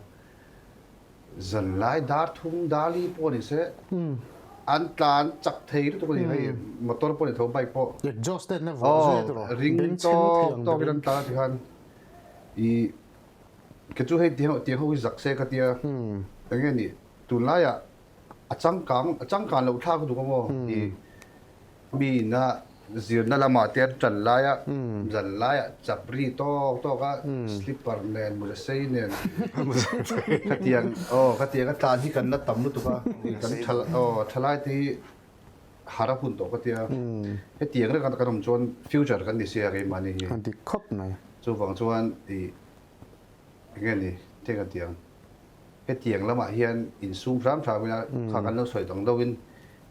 Zan lai dar thum dar li pawh ni se an tlan chak thei lutuk a ni. Hei motor pawh ni tho bike pawh. Exhaust te an la vuah zui a tiraw? Ring tawk tawkin an tlan a tikhan i Kei chu hei tiang ho hi zak se ka tia eng nge ni tunlaiah a changkang a changkan loh thlak duh ang aw i mi ina zirna lamah te an tan laia zan laiah chap ri tawk tawk a slipper nen mawza sei nen khatiang aw khatiang a tlan hi kan la tam lutuk a kan tha aw thalai te hi har a hun tawh ka tia hetiang reng kan awm chuan future kan ni sia keimahni hi a dik khawp mai. Chuvang chuan i eng nge ni thei ka ti ang, hetiang lamah hian insum hram hram ila kha kan lo sawi dang deuhin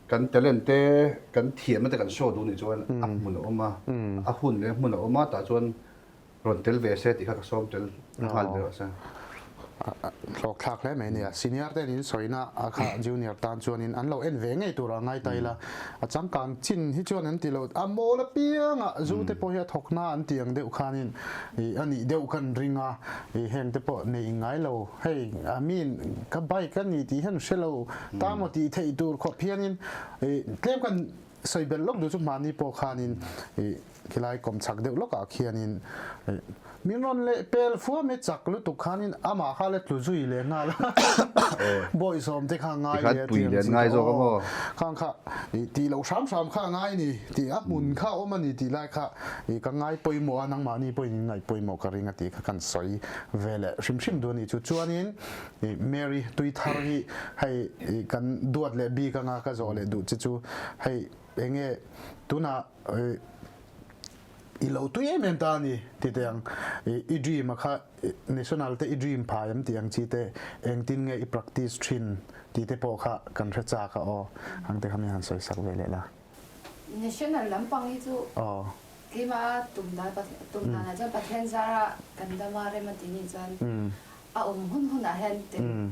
kan talent te kan thiamna te kan show duh nih chuan a hmun a awm a, a hun leh hmun a awm a tah chuan rawn tel ve se tih kha ka sawm tel nghal ve rawh se. Hlawk thlak hle mai nia. Senior ten in sawina a kha junior tan chuanin an lo en ve ngei tur a ngai ta ila. A changkang chin hi chuan an ti lo. A mawl apianga zu te pawh hi a thawk hna an ti ang deuh khanin i a nih deuh khan ring a. I heng te pawh nei ngai lo. Hei I mean ka bike a ni tih hian hre lo ta maw tih theih tur khawp hianin i tlem kan sawi belh lawk duh chu mahni pawh khanin i Khilai kawm chak deuh lawkah khianin min rawn leh pel fuam i chak lutuk khanin amah kha la tlu zui leh nghal a. Bawihsawm te kha ngai leh a tih ang chi kha aw. Khang kha tih loh hram hram kha a ngai ni tih a hmun kha a awm a ni tih lai kha ka ngai pawimawh a nangmahni pawhin in ngaih pawimawh ka ring a tih kha kan sawi ve leh hrim hrim duh a nih chu. Chuanin Mary Tuithar hi hei kan duat leh bik anga ka zawh leh duh che chu hei enge tunah I lo tui em em ta a ni ti teh ang. I dream a kha national te i dream phai em tih ang chi te engtin nge i practice thin tih te pawh kha kan hre chak a aw. Ang te kha mi han sawi sak ve leh la. National lampang hi chu keimah tum dan tum danah chuan Pathian zara kan dama rem a tih nih chuan a awm hun hunah hian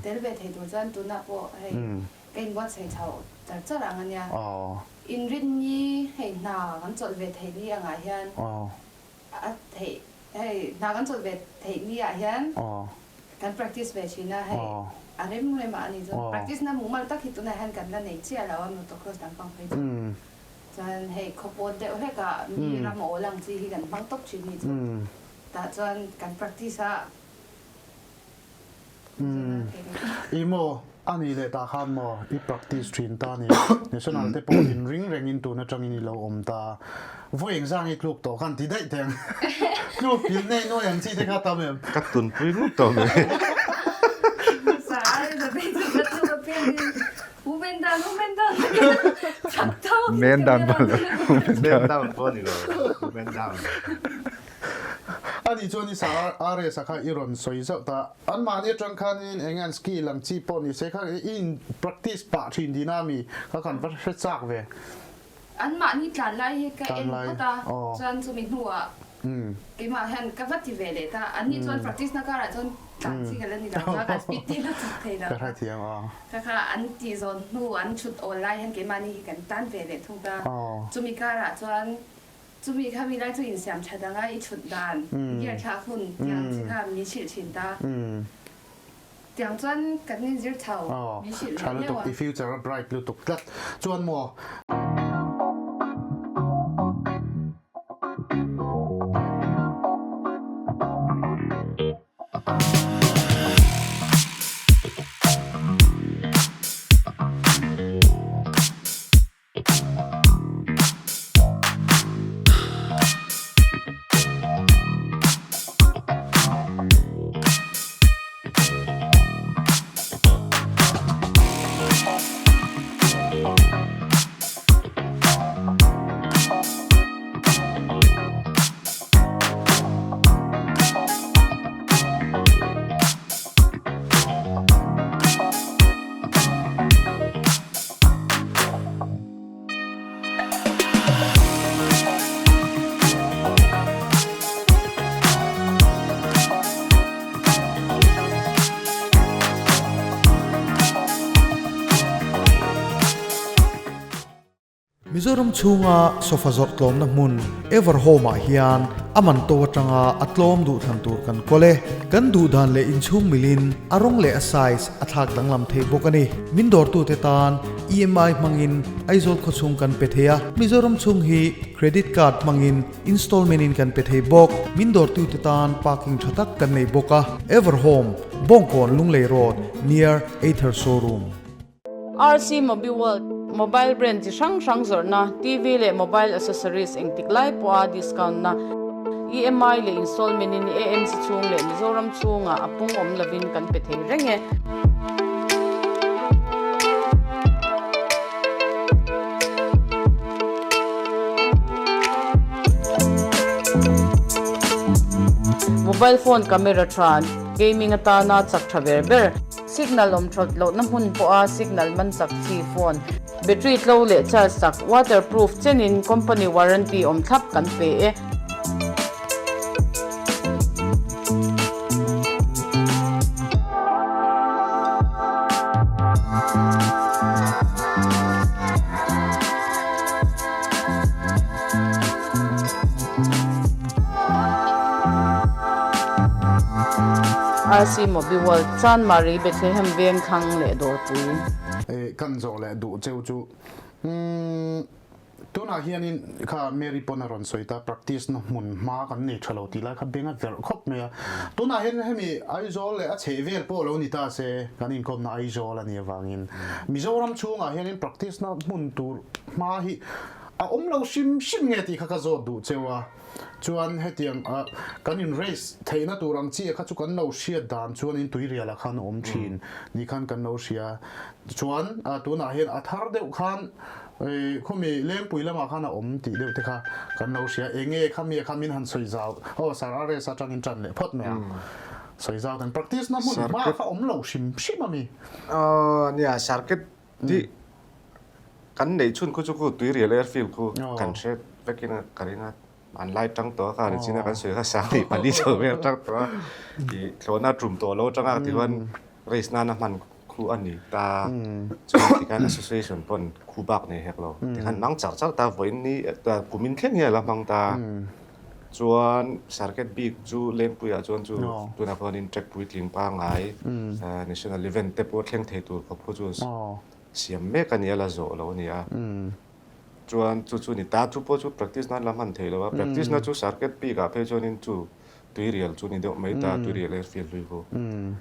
tel ve thei tur chuan tunah pawh hei Ka inbuatsaih chho char char ang a nia. Inrinni hei hna kan chawlh ve theih ni angah hian a theih hei hna kan chawlh ve theih ni ah hian kan practice ve thin a hei a rem rem ah a ni chuan practice na mumal tak hi tunah hian kan la nei chiah lo a motocross lampang phei chu chuan hei khawpawn deuh hlek ah mi ram awl ang chi hi kan hmang tawp thin ni chu tah chuan kan practice a. I maw a nih leh tah khan maw i practice thin ta ni national te pawh in ring reng in tun atangin i lo awm ta vawi engzang i tluk tawh khan ti daih teh ang tluk pil nei nuai ang chi te kha tam em. Ka tunpui rup tawh mai. Man down pawh ni lo man down. Ani chuan i sa RS a kha i rawn sawi zauh ta. Anmahni atang khanin eng an skill ang chi pawh ni se kha i in practice pah thin tihna ami kha kan va hre chak ve. Anmahni tlan lai hi ka en phawt a, chuan chumi hnuah keimah hian ka va ti ve leh ta. Anni chuan practice na karah chuan tlan chi ka la ni lo ta, ka speed te la chak thei lo ta. Kha kha an tih zawn hnu an chhut awl lai hian keimahni hi kan tan ve leh thung ta. Chumi karah chuan Chumi kha mi lai chu insiam tha dang a, i chhut dan, gear thlak hun tiang chi kha min hrilh thin ta. Tiang chuan kan inzir chho, min hrilh leh leuh a. I future a bright lutuk tlat chuan maw. Mizoram chhunga sofa zawrh tlawmna hmun Everhome ah hian a man to atanga a tlawm duhthlan tur kan kawl e. Kan duhdan leh inchhung milin a rawng leh a size a thlak danglam theih bawk a ni. Min dawrtute tan EMI hmangin Aizawl khawchhung kan pe thei a, Mizoram chhung hi credit card hmangin installment in kan pe thei bawk. Min dawrtute tan parking tha tak kan nei bawk a. Everhome, Bawngkawn Lunglei Road, near Ather Showroom. RC Mobi World, Mobile brand chi hrang hrang zawrhna, TV leh mobile accessories engtik lai pawha discount na, EMI leh installment in AMC chhung leh Mizoram chhungah a pung awm lovin kan pe thei reng e. Mobile phone camera tha, gaming atana chak tha ber ber. Signal awm thawt lohna hmun pawha signal man chak chi phone, battery tlo leh charge chak, waterproof chenin company warranty awm thlap kan pe e. RC Mobi World, Chanmari, Bethlehem veng thlang leh dawrpui. Kan zawh leh duh cheu chu umm tunah hianin kha Mary pawn a rawn sawi ta practice na hmun hma kan nei tha lo tih lai kha beng a verh khawp mai a. Tunah hian hemi Aizawl leh a chheh vel pawh lo ni ta se kan inkawmna Aizawl a nih avangin Mizoram chhungah hianin practice na hmun tur hma hi A awm lo hrim hrim nge tih kha ka zawt duh cheu a, chuan hetiang kan in race theihna tur ang chi kha chu kan lo hriat dan chuan in tuirial ah khan a awm thin ni khan kan lo hria, chuan tunah hian a thar deuh khan khumi Lengpui lamah khan a awm tih deuh te kha kan lo hria, enge khami kha min han sawi zau aw Sir RS atangin tan leh phawt mai ang, sawi zau kan practice na hmun hma kha awm lo hrim hrim a mi. Nia circuit Tih kan neih chhun khu chu khu Tuirial Airfield khu kan hre vekin ka ring a, an lai tang tawh a kha ni chin a kan sawi kha 2004 chho vel tang tawh a ih thlawhna tum tawh lo atanga ti chuan race nana hman khu a ni ta chuan tikhan association pawn khu bak nei hek lo tikhan hmang char char ta vawiin ni kumin thleng hian a la hmang ta. Chuan circuit bik chu Lengpuiah chuan chu tunah khuanin track puitling pangngai national event te pawh thleng thei tur khawp khu chu siam mek a ni a, la zawh lo a ni a. Chuan chu chu ni ta chu pawh chu practice nan la hman thei lo a, practice na chu circuit bikah phei chuanin chu tuirial chu ni deuh mai ta, tuirial airfield hlui khu.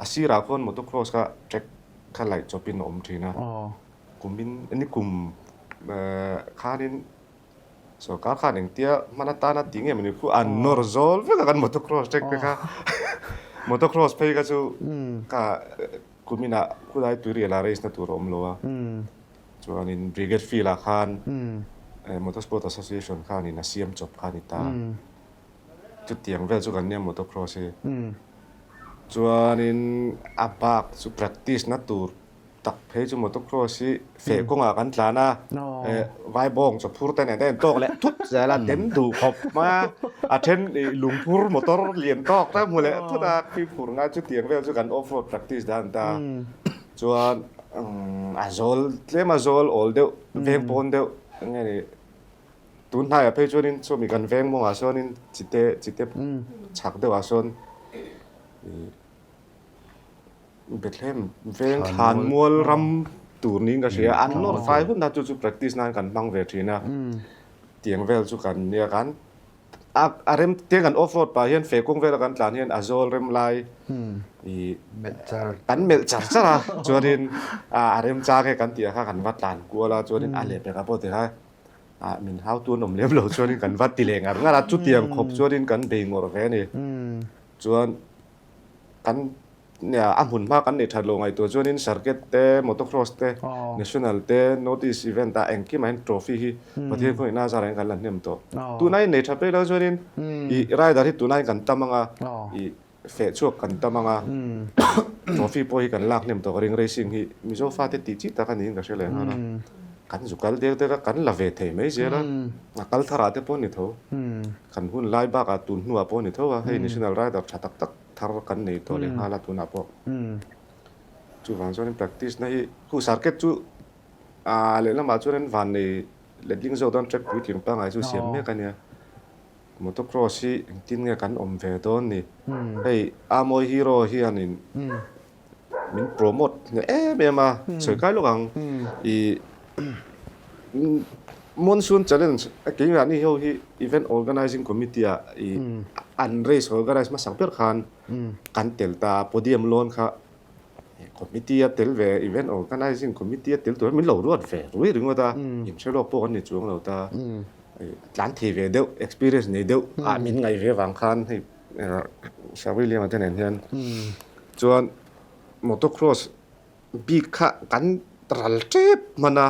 A sirah khuan motocross kha track kha laih chawpin a awm thin a, kumin nikum khanin Sorkar khan engtia hman atana ti nge mawni khu an nawr zawl vek a kan motocross track te kha motocross phei kha chu ka kuminah khulai tuirial ah race na tur a awm lo a chuanin brigade field ah khan motorsport association khanin a siam chawp kha a ni ta chutiang vel chu kan nia motocross hi chuanin a bak chu practice na tur Tak phei chu motocross hi feh kawngah kan tlan a, vai bawng chaw phur te nen te an tawk leh thut zel a, den duh khawp mai a, a then lungphur motor lian tawk te hmu leh thut a, fimkhur ngai chutiang vel chu kan off road practice dan ta chuan a zawl tlem a zawl awl deuh veng pawn deuh eng nge ni tun hnaiah phei chuanin sawmi kan veng mawngah sawnin chite chite chhak deuhah sawn ih. Bethlehem veng thlanmual ram tur niin ka hria an nawr fai hun a chu chu practice nan kan hmang ve thin a tiang vel chu kan nia kan a rem tiang kan off road pah hian feh kawng vela kan tlan hian a zawl rem lai ih kan melh char char a chuanin a rem chang e kan tih ah kha kan va tlan kual a chuanin a leh pek ah pawh ti kha ah min hau tu an awm lem lo chuanin kan va ti leh ngar ngar a chutiang khawp chuanin kan bei ngawrh ve a ni chuan. Kan a hmun hma kan neih that lo ngaihtuah chuanin circuit te, motocross te, national te, North East event ah engkim ah hian trophy hi Pathian khawngihna zarah hian kan la hnem tawh. Tunah in nei tha phei lo chuanin ih rider hi tunah hian kan tam anga ih feh chhuak kan tam anga trophy pawh hi kan lak hnem tawh ka ring racing hi Mizo fate tih chi tak a niin ka hre leh nghal a. Kan zu kal dek dek a kan la ve thei mai zel a, a kal tharah te pawh a ni tho. Kan hun lai bakah tun hnuah pawh a ni tho a, hei national rider tha tak tak thar kan nei tawh leh nghal a tunah pawh. Chuvang chuanin practice na hi khu circuit chu lehlamah chuanin van nei Letling zawk dawn track puitling pangngai chu siam mek a nia. Motocross hi engtin nge kan awm ve dawn ni? Hei Amoy Hero hianin min promote hneh em em a, sawi kai lawk ang. I Monsoon Challenge keimahni ho hi event organizing committee ah i an race organize hmasak ber khan kan tel ta a, podium lawn kha Committee a tel ve, event organizing committee a tel tur min lo ruat ve rui ringawt a, inhre lawk pawh kan ni chuang lo ta. Tlan thei ve deuh, experience nei deuh ah min ngaih ve vang khan hei Sir William-a te nen hian chuan motocross bik kha kan ral tep hman a,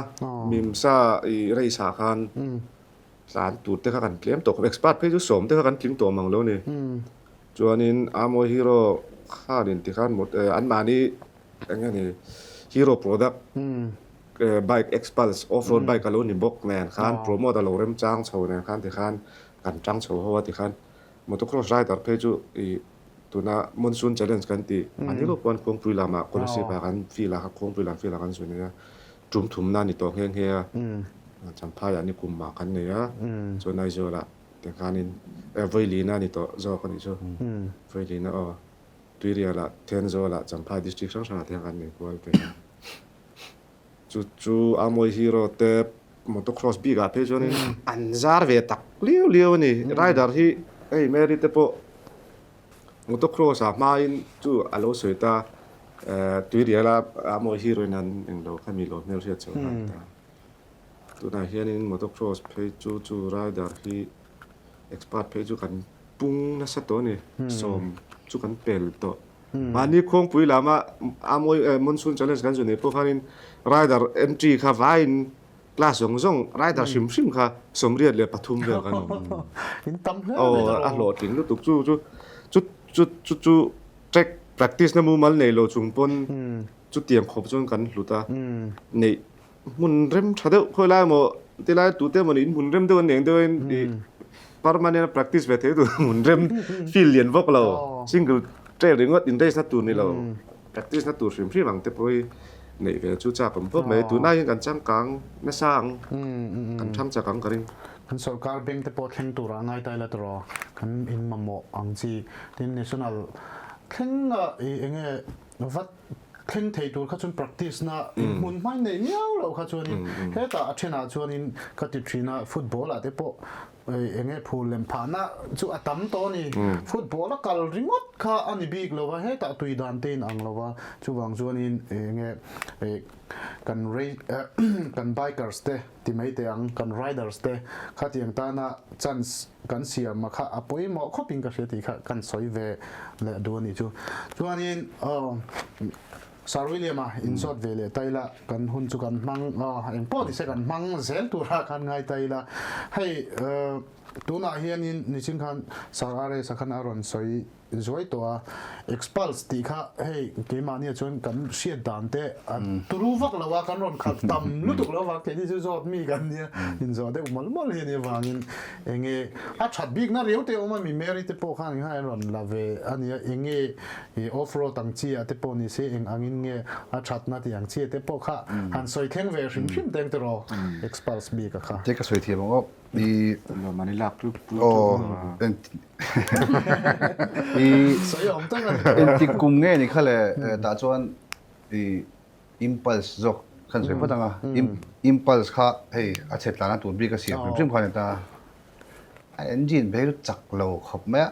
Mimsa i race ah khan tlan tur te kha kan tlem tawh khawp, expert phei chu sawm te kha kan tling tawh mang lo ni. Chuanin Amo Hero khanin tikhan anmahni eng nge ni Hero product bike Xpulse off road bike a lo ni bawk nen khan promote a lo remchang chho nen khan tikhan kan tang chho ho a tikhan motocross rider phei chu ih tuna monsoon challenge kan tih a ni lo pawn kawngpui lamah Kolasib ah kan field ah kawngpui lam field ah kan zun ania tum thumna a ni tawh nghe nghe a Champhai ah nikum ah kan nei a chuan Aizawl ah Tikhanin Vawilina a ni tawh zawk a nih chu. Vawilina aw. Tuirialah, Thenzawlah, Champhai district hrang hrangah te hian kan nei kual thei a. Chu chu Amoy Hero te motocross bikah phei chuanin an zar ve tak liau liau a ni. Rider hi hei Mary te pawh motocross ah hmain chu a lo sawi ta Tuiriala Amoy Hero in an englo kha mi lo hmelhriat chho nghal ta. Tunah hianin motocross phei chu chu rider hi expert phei chu kan pung nasa tawh a ni, sawm chu kan pel tawh. Mahni khuangpui lama a mawi monsoon challenge kan zu nei pawh khanin rider entry kha vaiin class zawng zawng rider hrim hrim kha 83 vel kan awm. Aw a hlawhtling lutuk chu chu chu chu chu chu track practice na mumal nei lo chung pawn chutiang khawp chuan kan hlut a neih Hmun rem tha deuh khawi lai emaw tilai tute emaw niin hmun rem deuh an eng deuhin i permanent a practice ve thei tur hmun rem field lian vawk lo single trail ringawt in race na tur ni lo practice na tur hrim hrim ang te pawh hi neih ve chu chak awm khawp mai tunah hian kan changkang nasa ang kan tham chak ang ka ring. Kan sorkar bank te pawh thleng turah ngai ta ila tawh kan in mamawh ang chi tin national thleng a i enge vat thleng thei tur kha chuan practice na hmun hmai nei miau lo kha chuanin hetah a thenah chuanin ka ti thin a football ah te pawh enge phul lem phahna chu a tam tawh a ni football a kal ringawt kha a ni bik lo va hetah tui dan te in ang lo va chuvang chuanin enge kan kan bikers te ti mai teh ang kan riders te khatiang tana chance kan siam a kha a pawimawh khawp in ka hria tih kha kan sawi ve leh duh a nih chu. Chuanin Sir William-a inzawt ve leh ta ila kan hun chu kan hmang eng pawh nise kan hmang zel tura khan ngai ta ila hei tunah hianin nichin khan Sir RS-a khan a rawn sawi Zuai tawh a, Xpulse tih kha hei keimahnia chuan kan hriat dan te a turu vak lo a, kan rawn khalh tam lutuk lo vang keini chu zawt mi kan nia, inzawh deuh mawlh mawlh hi a nih avangin enge a that bikna riau te a awm a, mi Mary te pawh khan engah an rawn la ve a nia, enge off road ang chi ah te pawh ni se eng angin nge a thatna tih ang chi ah te pawh kha han sawi thleng ve hrim hrim teng tiraw Xpulse bik a kha. Te ka sawi thiam ang aw. I Lawmani lak tluk tluk aw i Sawi awm tak a ni. Engtik kum nge ni kha le tah chuan i impulse zawk khan sawi phawt ang a. Impulse kha hei a chhe tlana tur bik a siam hrim hrim kha a ni ta. A engine phei chu chak lo khawp mai a.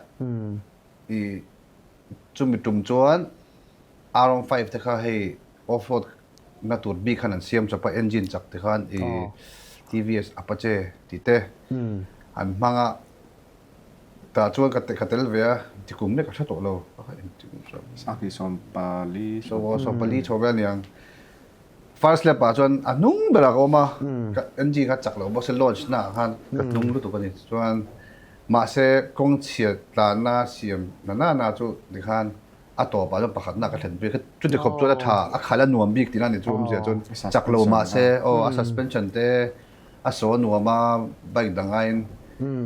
I chumi tum chuan R15 te kha hei off road na tur bik khan an siam chawp a engine chak te khan i TVS Apache tih te an hmang a tah chuan ka ka tel ve a ti kum mek ka hre tawh lo Sangti 14 14 chho vel aniang first lap ah chuan a hnung berah ka awm a ka engine kha chak lo bawk se launch na ah khan ka hnung lutuk a ni chuan mahse kawng chhiat tlanna siam na na na chu tikhan a tawpah chuan pakhatna ka thlen pui a, chuti khawp chuan a tha, a khalh a nuam bik tihna a ni chu awmzia chuan chak lo mahse aw a suspension te a saw a nuam a bike dang aiin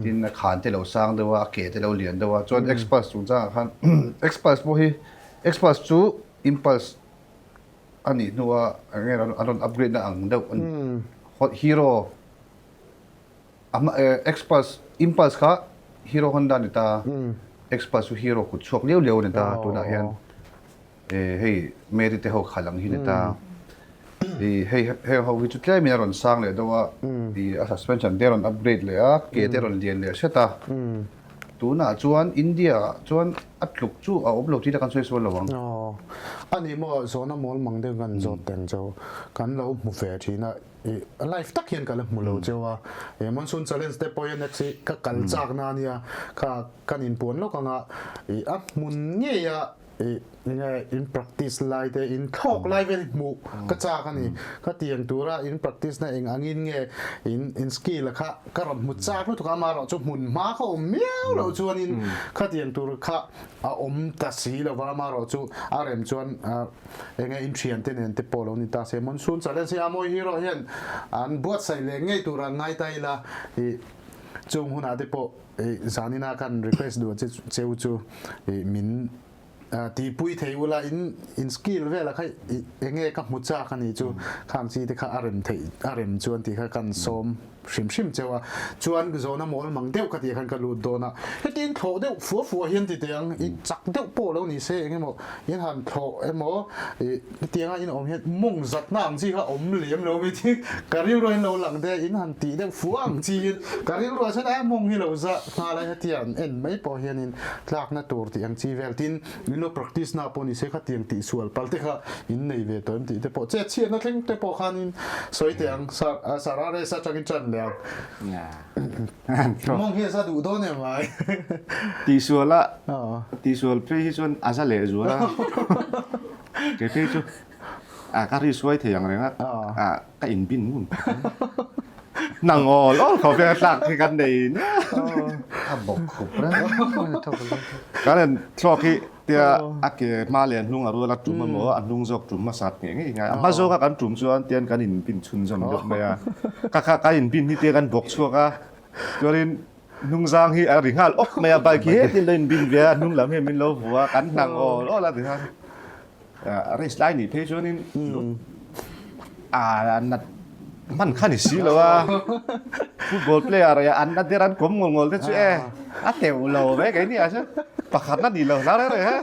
tin a khan te lo sang deuh a, a ke te lo lian deuh a chuan Xpulse chungchangah khan Xpulse pawh hi Xpulse chu Impulse a nih hnua eng nge an rawn upgrade na ang deuh a ni Hero. A hma Xpulse Impulse kha Hero Honda ni ta Xpulse chu Hero kut chhuak liau liau a ni ta tunah hian hei Mary te ho khalh ang hi ni ta i hei heng ho hi chu tlemin a rawn sang leh deuh a i a suspension te a rawn upgrade leh a ke te a rawn lian leh hret a tunah chuan India ah chuan a tluk chu a awm lo tih la kan sawi sual lo ang. Aw a ni maw zawhna mawl mang deuh kan zawt teng chu kan lo hmu ve thin a i live tak hian ka la hmu lo cheu a i monsoon challenge te pawh hian next hi ka kal chak na ania kha kan inpuan lawk anga i a hmun ngei a I enge in practice lai te in thlawk lai vel hmuh ka chak a ni. Ka tiang tura in practice na eng angin nge in in skill a kha ka rawn hmu chak lutuk a, amaherawh chu hmun hma kha awm miau loh chuanin kha tiang tur kha a awm ta si lo va, amaherawh chu a rem chuan enge in thian te nen te pawh lo ni ta se. Monsoon challenge hi a mawi hero hian an buatsaih leh ngei tura ngai ta ila i chung hunah te pawh Zanina kan request duh che cheu chu min tihpui thei ula in in skill vela kha enge ka hmu chak ani chu khang chi te kha a rem theih a rem chuan tih kha kan sawm hrim hrim cheu a chuan zawhna mawl mang deuh ka tih khan ka lut dawn a heti in thlawh deuh fua fua hian ti teh ang i chak deuh pawh lo ni se engemaw in han thlawh emaw i hetianga in awm hian mawng zatna ang chi kha awm lem lo mai tih ka rilru in lo lang te in han tih deuh fuh ang chi in ka rilru ah chuan a mawng hi lo za nghal a hetia an en mai pawh hianin tlakna tur tih ang chi vel tin in lo practice na pawh ni se khatiang tih sual pal te kha in nei ve tawh em tih te pawh chet chhiatna thleng te pawh khanin sawi teh ang Sara race atangin tan leh ang. Mawng hi a za duh dawn em ai. Tihsual a tihsual phei hi chuan a za leh zual a. Kei phei chu a ka ri suai thei ang reng a a ka in bin ngun khawp mai. Nang awl awl khawp hian tlak hi kan nei nia. A bawk khup reng a thawk a. Kan en thlawk hi tia a ke hma leh a hnung a rual a tum emaw a hnung zawk tum hmasa ngei ngei ngai. A hma zawk a kan tum chuan tian kan in bin chhunzawm deuh mai a. Ka kha ka in bin hi tia kan bawk chhuak a chuanin hnungzang hi a ri nghal awk mai a bike hi hetin lo in bin ve a hnung lam hian min lo vu a kan hnang awl awl a ti khan race lai nih phei chuanin a nat hman kha ni si lo a football player ah an na der an kawm ngawl ngawl te chu e a teuh lo ve kei ni ah chuan pakhat na ni lo hla reng reng a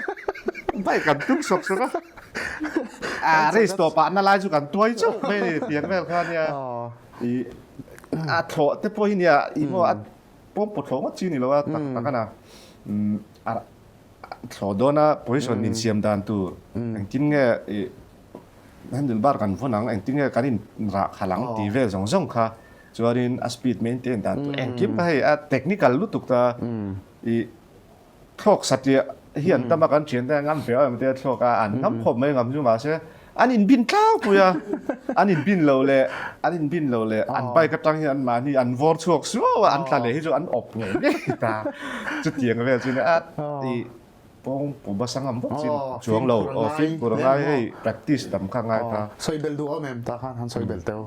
bike kan tum sawk sawk a a race tawh pah na lai chu kan tuai chauh mai a ni tiang vel kha nia i a thlawh te pawh hi nia i maw a pawng pawh thlawh ngawt chi ni lo a tak tak a na a thlawh dawn a position insiam dan tur engtin nge i Handle bar kan vawn ang, engtin nge kan in rah khalh ang tih vel zawng zawng kha chuanin a speed maintain dan tur engkim kha hei a technical lutuk ta i thlawk satliah hi an tam a kan thian te a ngam ve em te a thlawk a an ngam khawp mai ngam chu mahse an in bin tlangpui a an in bin lo leh an in bin lo leh an bike atang hian an mahni an vawr chhuak suau a an tla leh hi chu an awp ngei ngei ta chutiang vel chu nia i Pawng pawh bus a ngam vak chin chuang lo. Aw fimkhur a ngai hei practice tam kha ngai ta. Sawi belh duh awm em ta khan han sawi belh teu.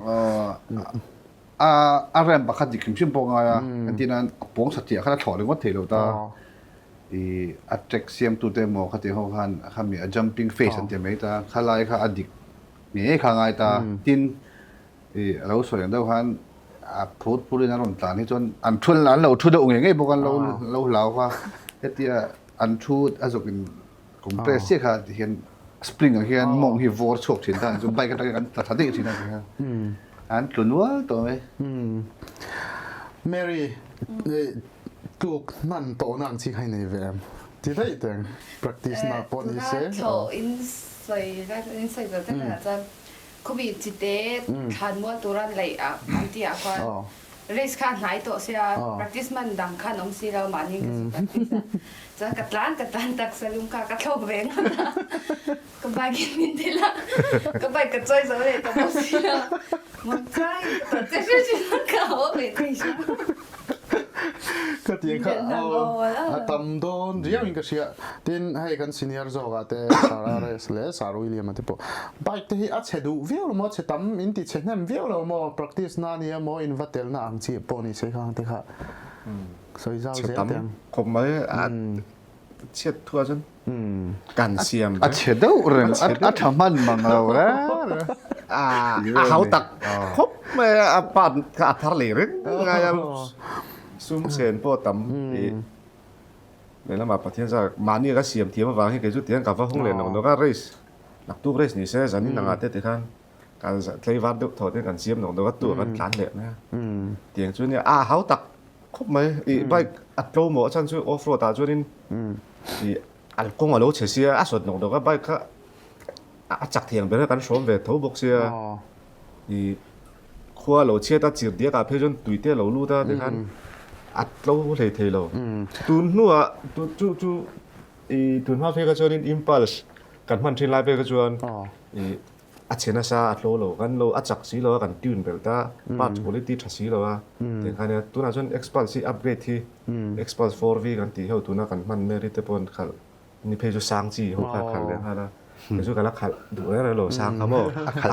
A a rem pakhat dik hrim hrim pawh ngai a entir nan a pawng satliah khan a thlawh ringawt thei lo ta. I a track siam tu te emaw khati ho khan khami a jumping face an ti mai ta khalai kha a dik ngei kha ngai ta. Tin I a lo sawi ang deuh khan a phur phur in a rawn tlan hi chuan an thu an lo thu deuh ngei ngei bawk a, an lo lo hlau kha hetia an thu a zawk in compress chiah kha ti hian spring ang hian mawng hi vawr chhuak thin ta chu bike atangin an tla thla daih thin a ti hian an tlu nual tawh mai. Mary tluk hnan tawhna ang chi kha i nei ve em? Ti daih teng practice na pawh ni se. Tuna thlawh in sawi in sawi zawh vek ah chuan Khawmi chite thlan mual tur an laih ah an ti ah khuan race kha a hnai tawh sia practice man dang khan awm si lo mahni ka zu practice a chuan ka tlan ka tlan taksa lung kha ka thlawk ve ngawt a ka bike in min thil a ka bike ka chawi zo leh ta bawk si lo mawngchang in ka tawt che hrim hrim a ka haw ve thei hrim. Ka ti kha a tam dawn riau in ka hria. Tin hei kan senior zawk ah te Sir RS leh Sir William a te pawh bike te hi a chhe duh viau lo maw, chhe tam in ti chhe hnem viau lo maw, practice na nia maw in va tel na ang chi pawh ni se khang te kha sawi zau zel teh ang. Khawp mai a chhiat thu ah chuan kan siam a chhe deuh reng a tha hman mang lo reng. A hau tak khawp mai a, a part kha a thar leh reng ngai a, sum chen pawh tam tih lehlamah Pathian zar mahni ka siam thiam avang hi kei chu tiang ka va hung leh nawk nawk a, race naktuk race ni se zanin angah te tikhan kan tlaivar deuh thaw te kan siam nawk nawk a, tu ah kan tlan leh mai a, tiang chu nia a hau tak khawp mai i bike a tlo maw a chhan chu off road ah chuanin i An kawng a lo chhe sia, a sawt nawk nawk a, bike kha a chak thiang ber a, kan hrawm ve tho bawk sia. I khua a lo chhiat a, chir diak ah phei chuan tui te a lo lut a, tikhan a tlo hlei thei lo. Tun hnuah chu chu i tun hma phei kha chuanin impulse kan hman thin lai phei kha chuan i A chhe nasa a tlo lo, kan lo a chak si lo a, kan tune belh ta, parts quality tha si lo a, tiang khan nia tunah chuan Xpulse hi upgrade hi Xpulse 4V kan tih ho tuna kan hman mek hi te pawh an khalh ni phei chu sang chi ho kha khalh leh nghal a, kei chu ka la khalh duh reng reng lo sang kha maw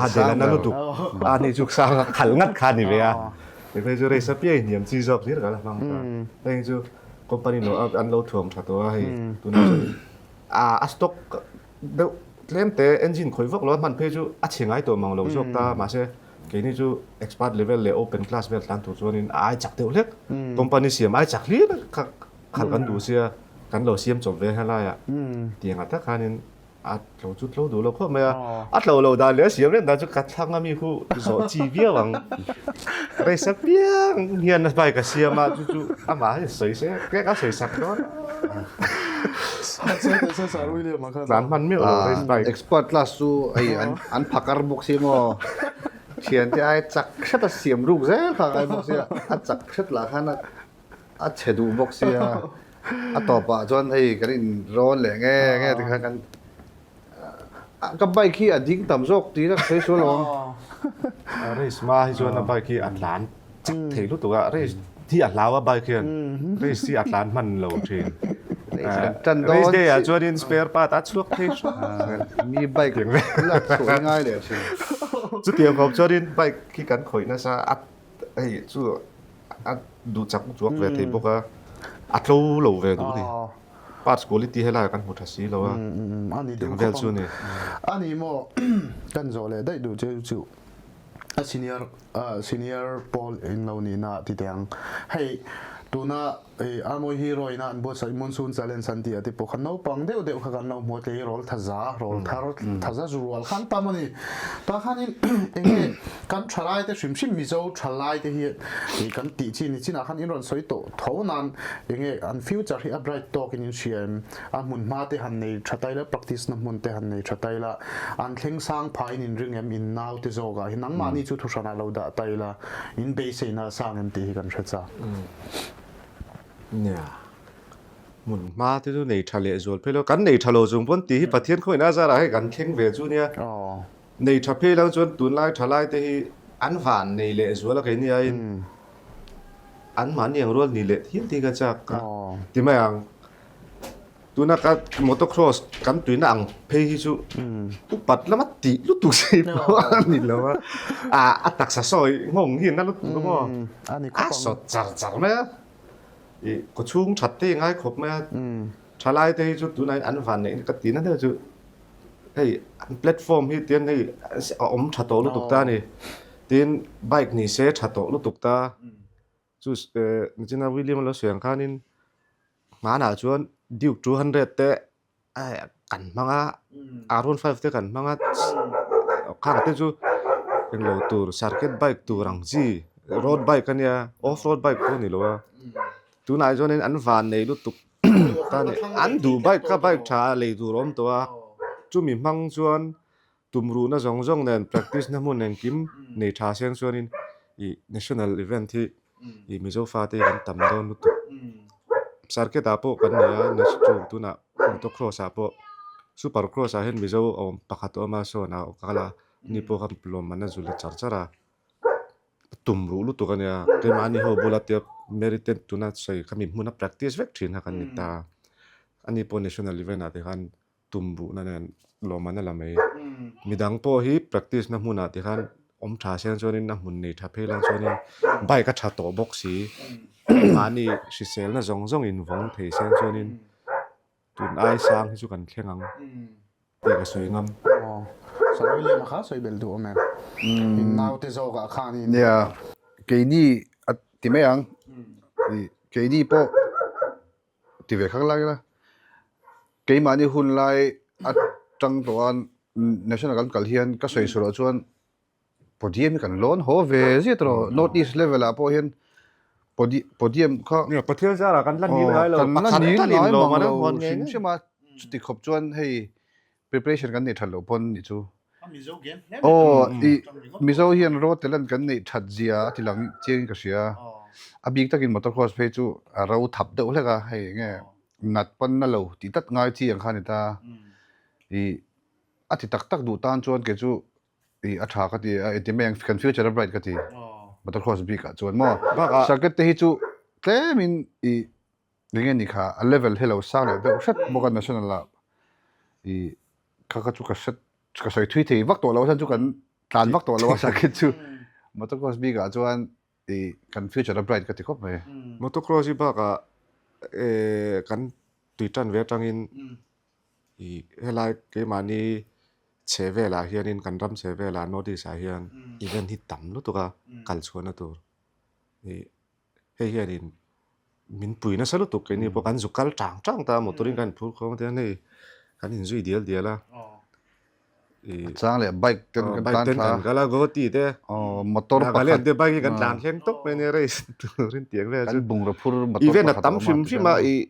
a del a na lutuk a ni chu sang a khalh ngat kha a ni ve a, kei phei chu race apiang in hniam chi zawk hlir ka la hmang ta, heng chu company lo an lo thuam tha tawh a hei tunah chuan a stock Deuh tlem te engine khawih vak lo a hman phei chu a chhe ngai tawh mang lo zawk ta mahse keini chu expert level leh open class vel tlan tur chuanin a ai chak deuh hlek company siam ai chak hlir kha khalh kan duh sia kan lo siam chawp ve helaiah tiang ah tak khanin a tlo chu tlo duh lo khawp mai a a tlo lo dan leh a siam reng dan chu ka thlang a mi khu zawh chi viau ang race apiang hian a bike a siam a chu chu amah hian sawi se tlek a sawi sak dawn. Tlan hman miah lo race bike. Expert class chu hei an phakar bawk si maw? Thiante ai chak hret a siam ruk zel kha ngai bawk sia, a chak hret lah khan a chhe duh bawk sia, a tawpah chuan hei kan in rawn leh nge nge tikhan kan ka bike hi a ding tam zawk tih ka sawi sual lo ang. Race hma hi chuan a bike hi a tlan chak thei lutuk a, race hi a hlau a bike hian race hi a tlan hman lo thin. Race day ah chuanin spare part a chhuak thei hram. Mi bike lak chhuah hi ngai leh thin. Chutiang khawp chuanin bike hi kan khawih nasa a hei chu a duh chak chuak ve thei bawk a, a tlo lo ve duh a ni. Parts quality helai kan hmu tha si lo a, tiang vel chu a ni. A ni maw kan zawh leh daih duh che chu a senior senior pawl in lo nihna ti teh ang. Hei tuna Armawi Hero ina an buatsaih Monsoon Challenge an tih a ti pawh kha naupang deuh deuh kha kan lo hmu a tleirawl thaza rawl thar thaza zu rual khan tam a ni. Tah khanin enge kan thalai te hrim hrim Mizo thalai te hi kan tih chi ni chinah khan in rawn sawi tawh tho nan enge an future hi a bright tawk in in hria em? A hmun hma te han nei tha tai la, practice na hmun te han nei tha tai la, an thleng sang phah in in ring em? In nau te zawk ah hi nangmahni chu thuhran ah lo dah tai la, in beiseina a sang em tih hi kan hre chak. Nia, hmun hma te chu nei tha leh zual phei lo, kan nei tha lo chung pawn tih hi Pathian khawiin a zarah hei kan thleng ve chu nia. Nei tha phei lang chuan tunlai tha lai te hi an van nei leh zual a kei nia in an mahni ang rual ni leh thil tih ka chak a ti mai ang. Tuna ka motocross kan tuina ang phei hi chu upat lama tih lutuk sei pawh a ni lo a, a taksa sawi nghawng hi na lutuk a maw a sawt char char mai a, ih kawchhung that te ngai khawp mai a, thalai te hi chu tunah hian an van neih ka ti na deuh chu hei an platform hi tian hei a awm tha tawh lutuk ta a ni, tin bike ni se tha tawh lutuk ta. Chu nichina William a lo sawi ang khanin hmanah chuan Duke 200 te kan hmang a, R15 te kan hmang a, khang te chu englo tur circuit bike tur ang chi road bike a nia off road bike pawh a ni lo a, tunah chuanin an van nei lutuk ta a ni, an duh bike kha bike tha lei tur a awm tawh a, chumi hmang chuan Tumruhna zawng zawng nen practice na hmun engkim nei tha seng chuanin ih national event hi ih Mizo fate hi kan tam dawn lutuk. Circuit ah pawh kan nei a national tunah motocross ah pawh super cross ah hian Mizo a awm pakhat a awm a sawn ah a kal a ni pawh khan lawmman a zul leh char char a tumruh lutuk a nia keimahni ho bula tia merited tuna sawi khami hmuna practice vek thin kha kan ni ta ani pawh national event ah te khan tum buhna nen lawmman a la mai. Midang pawh hi practice na hmunah ti khan awm tha siang chuanin a hmun nei tha phei lang chuanin bike a tha tawh bawk si. Mahni hriselna zawng zawng in vawng thei siang chuanin tun ai sang hi chu kan thleng ang tih ka sawi ngam. Sir William-a kha sawi belh duh awm em? In naute zawkah khanin. Nia, keini a ti mai ang. Keini pawh ti ve khang lai ila. Keimahni hun lai atang tawha national kan kal hian ka sawi sual loh chuan Podium hi kan lawn haw ve zia tawh North East level ah pawh hian podium kha Nia Pathian zarah kan la nil ngai lo kan la nil ngai mang lo hrim hrim a chuti khawp chuan hei preparation kan neih that loh pawn nih chu aw i Mizo hian road talent kan neih that zia a ti lang chiang in ka hria a bik takin motocross phei chu a ro thap deuh hlek a hei enge nat pawn na lo tih tak ngai chi ang kha a ni ta i a ti tak tak duh tan chuan kei chu I a tha ka ti a engti mai ang kan future a bright ka ti motocross bik ah chuan maw circuit te hi chu tlem in i eng nge ni kha a level hi lo sang leh deuh hret bawk a national ah i kha kha chu ka hre ka sawi thui thei vak tawh lo a chhan chu kan tlan vak tawh lo a circuit chu motocross bik ah chuan i kan future a bright ka ti khawp mai. Motocross hi bakah kan tui tan ve atangin I helai keimahni chhe velah hianin kan ram chhe velah North East ah hian event hi tam lutuk a kal chhuahna tur ih hei hianin min pui nasa lutuk keini pawh kan zuk kal tang tang ta motor in kan inphur khawm a tihian hei kan inzui dial dial a ih chang leh bike ten kan bike ten kan kal a Guwahati te motor pakhat Nagaland te bike hi kan tlan thleng tawp mai ania race turin tiang vel chu kan bungraw phur motor event a tam hrim hrim a ih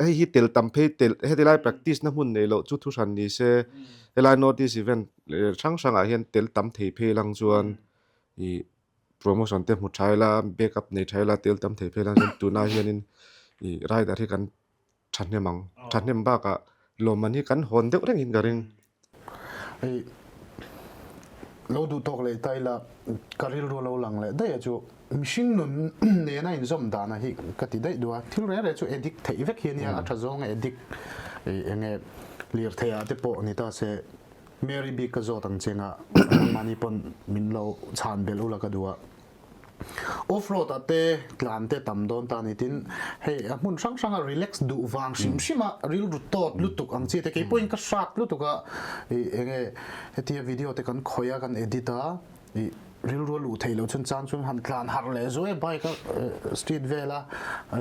Hei hi tel tam phei tel heti lai practice na hmun nei loh chu thu hran ni se helai North East event hrang hrangah hian tel tam thei phei lang chuan ih promotion te hmu tha ila back up nei tha ila tel tam thei phei lang chuan tunah hianin ih rider hi kan thahnem ang thahnem bakah lawmman hi kan hawn deuh rengin ka ring. Hei lo duh tawk leh ta ila ka rilru lo lang leh daih a chu mihring nun nena inzawm dana hi ka ti daih duh a, thil reng reng chu addict theih vek hi ania a tha zawnga addict eng nge lirthei ah te pawh ni ta se Mary bik ka zawt ang chenga nangmahni pawn min lo chhan belh ula ka duh a. Off road ah te tlan te tam dawn ta ni tin hei a hmun hrang hrang a relax duh vang hrim hrim a rilru tawt lutuk ang chi te kei pawhin ka hrat lutuk a ih enge hetia video te kan khawih a kan edit a ih rilru a luh theih loh chuan chang chuan han tlan harh leh zuai a bike a street vel a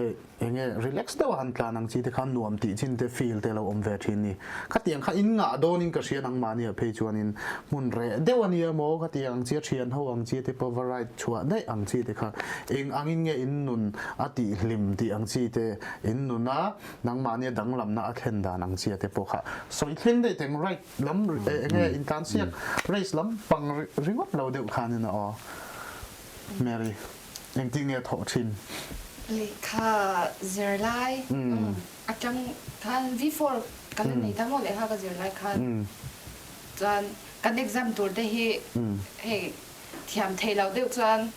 ih Enge relax deuh a han tlan ang chi te khan nuam tih chin te feel te lo awm ve thin ni. Khatiang kha in ngah dawn in ka hria nangmahni ah phei chuan in hmun reh deuh a nia maw khatiang ang chi a thian ho ang chi te pawh va ride chhuah daih ang chi te kha eng angin nge in nun a tih hlim tih ang chi te in nun a nangmahni a danglamna a thlen dan ang chi a te pawh kha sawi thleng daih teng ride lam enge in tlan siak race lam pang ringawt lo deuh khan in a aw Mary. Engtin nge thawh thin? Lehkha zir lai atang khan V4 kan la nei ta maw lehkha ka zir lai khan chuan kan exam tur te hi hei thiam thei lo deuh chuan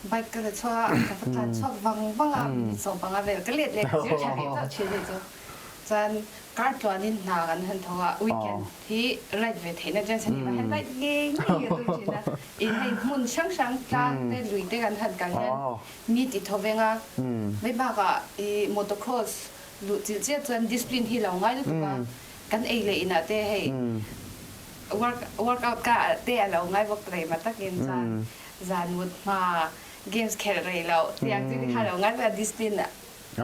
bike ka la chhuak a ka va tlan chhuak vang vang a minute 15 vel ka let leh ka zir tha leh chauh thin hei chu chuan kar tluanin hna kan han thawk a weekend hi ride ve theihna chance a ni mah hian ride ngei ngei a tum thin a. In hei hmun hrang hrang tlang te lui te kan han kal hian mi ti tho veng a, mai bakah i motocross luh chilh chiah chuan discipline hi lo ngai lutuk a, kan ei leh inah te hei work workout ka te a lo ngai bawk rei mah takin chuan zan mut hma games khelh rei loh tiang chi te kha lo ngai vek a discipline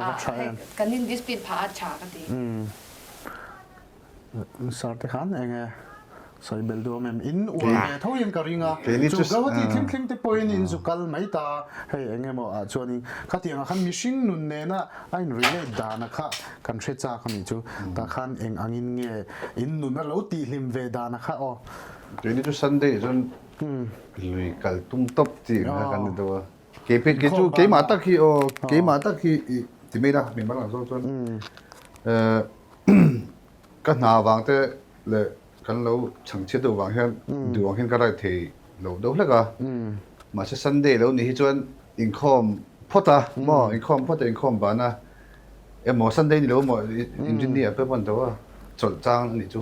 ah hei kan in discipline phah a tha ka ti. Sir te khan eng nge sawi belh duh awm em? In uar ve tho in ka ring a, chu Gauhati thleng thleng te pawhin in zu kal mai ta, hei eng emaw ah chuanin khatiangah khan mihring nun nena a in relate dana kha kan hre chak a nih chu, tah khan eng angin nge in nun a lo tihhlim ve dana kha aw. Keini chu Sunday chuan lui kal tum tawp tih ang kha kan ni deuh a, kei phei kei chu keimah tak hi aw keimah tak hi ih ti mai la mi mal ang zawk chuan eh. Ka hna vang te leh kan lo chhangchhiat deuh vang hian duh ang hian ka ride thei lo deuh hlek a. Mahse Sunday lo nih hi chuan inkhawm phawt a maw inkhawm phawt a inkhawm ban a emaw Sunday ni lo emaw inrinni ah pawh an tho a chawlh chang a nih chu.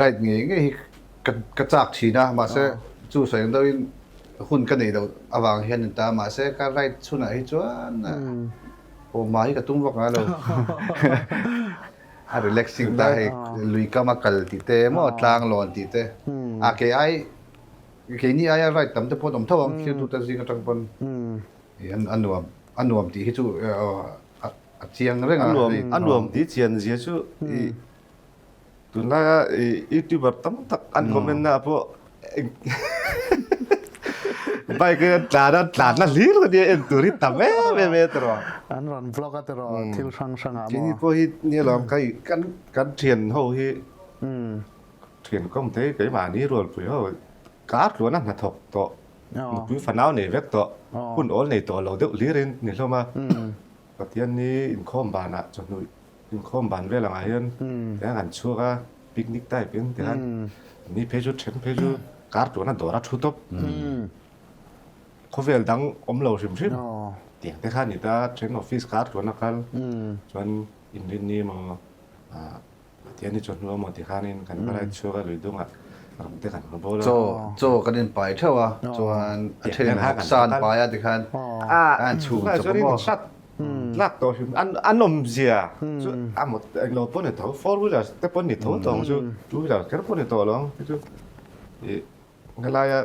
Ride ngei ngei hi ka ka chak thin a mahse chu sawi ang deuhin hun ka neih loh avang hian ni ta mahse ka ride chhunah hi chuan Aw mah hi ka tum vak ngai lo. A relaxing ta hei lui kam a kal tih te maw tlang lawn tih te a kei ai keini aia ride tam te pawh an awm tho ang thiltu te zing atang pawn a nuam a nuam tih hi chu a chiang reng a. A nuam tih chian zia chu i Tunlaia youtuber tam tak an comment na pawh bike in an tlan a, tlan na hlir ka nia en tur hi tam em em e tiraw. An rawn vlog a tiraw thil hrang hrang ah maw. Keini pawh hi nia lawm kai kan kan thian ho hi thian kawm te hi keimahni rualpui ho kar tluan a hnathawk tawh nupui fanau nei vek tawh hun awl nei tawh lo deuh hlir in ni hlawm a Pathian ni inkhawm banah chawhnu Inkhawm ban vel angah hian tiang an chhuak a, picnic type in tiang ni phei chu then phei chu kar tuan a dawr a thu tawp. Khawvel dang awm lo hrim hrim tiang te kha a ni ta, then office kar tuan a kal chuan inrinni emaw Pathian hi chawhnu emaw ti khanin kan va ride chhuak a lui dungah ram te kan va bawl a. Chaw chaw kan inpai theuh a chuan a then in vawksa an pai a tikhan an chhum chawp a maw. Lak tawh hrim an an awmzia chu a mawt englo pawh ni tho four wheeler te pawh ni tho tawh ang chu two wheeler kher pawh ni tawh lo ang te chu ih helaia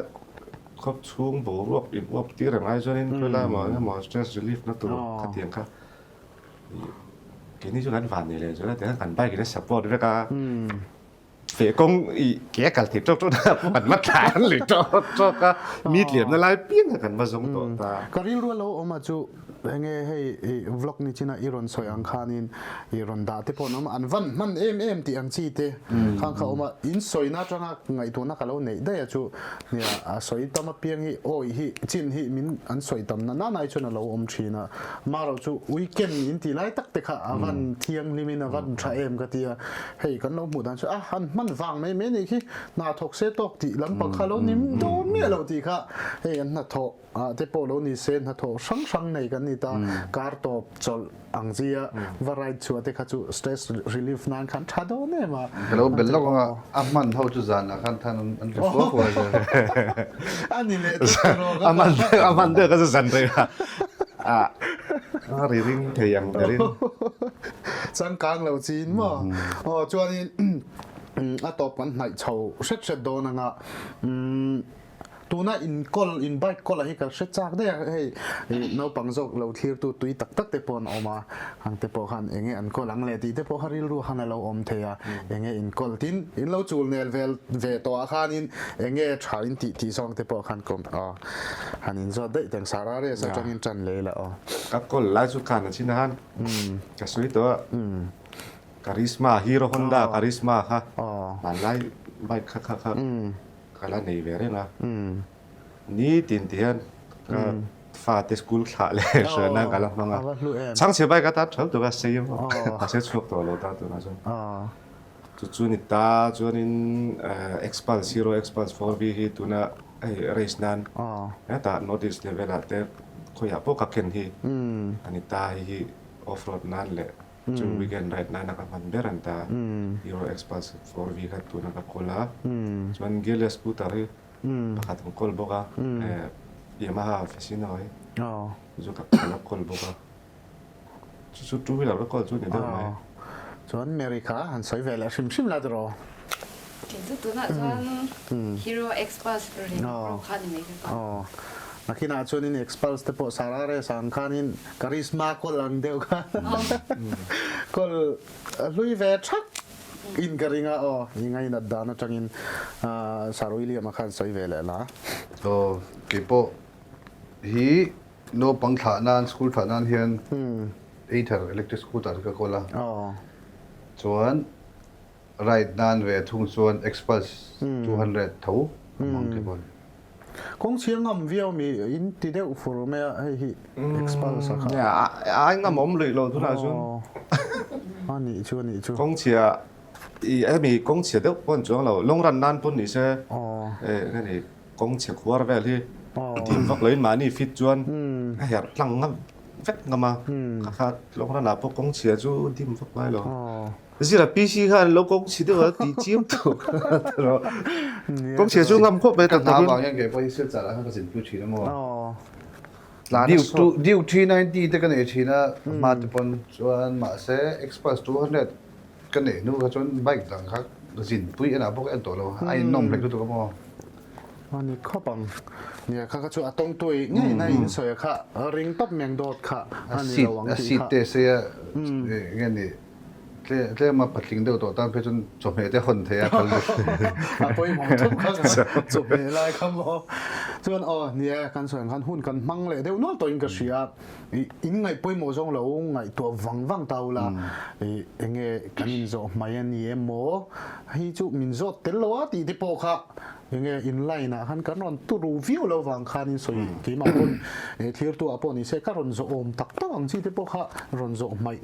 khawp chhung boruak in uap tir ang ai chuanin khawilai emaw eng emaw stress relief na tur khatiang kha ih keini chu kan van nei leh zual a tiang kan bike in a support vek a. Feh kawng i ke a kal thei tawk tawk na kan va thlan leh tawk tawk a, mi tliamna lai piang kha kan va zawng tawh ta. Ka rilru a lo awm a chu enge hei i vlog ni chin a i rawn sawi ang khanin i rawn dah te pawh an awm a, an van hman em em tih ang chi te khang kha a awm a, in sawina atanga ngaihtuahna ka lo neih daih a chu nia a sawi tam apiang hi awi hi chin hi min an sawi tam na na nai chuan a lo awm thin a, marawh chu weekend in tih lai tak te kha a van thianghlim in a van tha em ka ti a. Hei kan lo hmuh dan chu a han hman vang mai mai nih khi hna thawk se tawk tih lampang kha lo nim dawn miah lo tih kha hei an hnathawh ah te pawh lo ni se hnathawh hrang hrang nei kan ni ta kar tawp chawlh ang zia va ride chhuah te kha chu stress relief nan khan tha dawn em a. Ka lo bel lawk ang a, a hman ho chu zan ah khan than an ri fua fua zel. A ni leh tawp ta rawk a. A hman a hman deuh kha chu zan rei a a ri ring thei ang berin. Changkang lo chin maw? Aw chuanin a tawp kan hnaih chho hret hret dawn anga tuna in kawl in bike kawl ah hi ka hre chak daih a hei naupang zawk lo thlirtu tui tak tak te pawh an awm a hang te pawh khan enge an kawl ang leh tih te pawh kha rilru khan a lo awm thei a enge in kawl tin in lo chul nel vel ve tawh ah khanin enge tha in tih tih zawng te pawh khan kawm aw han in zawt daih teng Sara Resa atangin tan lei la aw. Ka kawl lai chu khan a chin a han. Ka sawi tawh a, Karizma, Hero Honda Karizma kha hmanlai bike kha kha kha ka la nei ve reng a. Nitin ti hian ka fate school thlah leh hruaina ka la hmang a. Chhangchhe bike atan tho tur a sei a mahse chhuak tawh lo ta tunah chuan. Chu chu ni ta chuanin Xpulse, Hero Xpulse 4V hi tuna hei race nan hetah North East level ah te khawiah pawh ka ken hi a ni ta hei hi off road nan leh chu weekend ride nana ka hman ber a ni ta Hero Xpulse 4V kha tuna ka kawl a chuan Gilia scooter hi pakhat an kawl bawk a Yamaha Fascino hi chu ka la kawl bawk a. Chu chu two wheeler ka kawl chu ni deuh mai. Chuan Mary kha han sawi ve leh hrim hrim la tiraw? Kei chu tunah chuan Hero Xpulse ring pro kha ni mai ka kawl. Nakinah chuanin Xpulse te pawh Sara Race ang khanin Karizma kawl ang deuh kha kawl hlui ve thak in ka ring a aw. I ngainat dan atangin Sir William-a khan sawi ve leh la. Aw keipawh hi Naupang thlah nan, school thlah nan hian Ather electric scooter hi ka kawl a. Chuan ride nan ve thung chuan Xpulse 200 tho ka hmang thei bawk a ni. Kawng chhia ngam viau mi in ti deuh fur mai a hei hi Xpulse a kha. Ai ngam awm luih lo tunah chuan. A nih chu a nih chu. Kawng chhia i hemi kawng chhia deuh pawh an chuang lo long run nan pawh ni se hemi kawng chhe khuar vel hi dim vak loin mahni fit chuan a herh tlang ngam vek ngam a kha kha long run ah pawh kawng chhia chu dim vak ngai lo zira PC khan lo kawng chhi deuh a tih chiam tawh kawng chhia chu ngam khawp mai tak tak in. Ka hna vang hian kei pawh hi silchar ah khan ka zinpui thin a maw. Duke 390 te ka nei thin a hma te pawn chuan mahse Xpulse 200. ka neih hnu kha chuan bike dang kha zin pui enah bawk en tawh lo a innawm hlek lutuk a maw. A ni khawp ang. Nia kha kha chu a tawngtui ngei na in sawi a kha ring tawp meng dawt kha a ni lo ang tih kha. A seat te sei a nge ni tlem a patling deuh tawh tan phei chuan chawhmeh te hawn thei a kal duh. A pawimawh theuh kha chawhmeh lai kha maw. Chuan aw nia kan sawi ang khan hun kan hmang leh deuh nual tawhin ka hria. In ngaih pawimawh zawng lo ngaihtuah vang vang ta ula enge kan inzawh hmai a ni emaw hei chu min zawt tel lo a tih te pawh kha enge in line ah khan kan rawn turu viau lo vang khan in sawi keimah pawn thirtu ah pawh ni se ka rawn zawh awm tak tak ang chi te pawh kha rawn zawh hmaih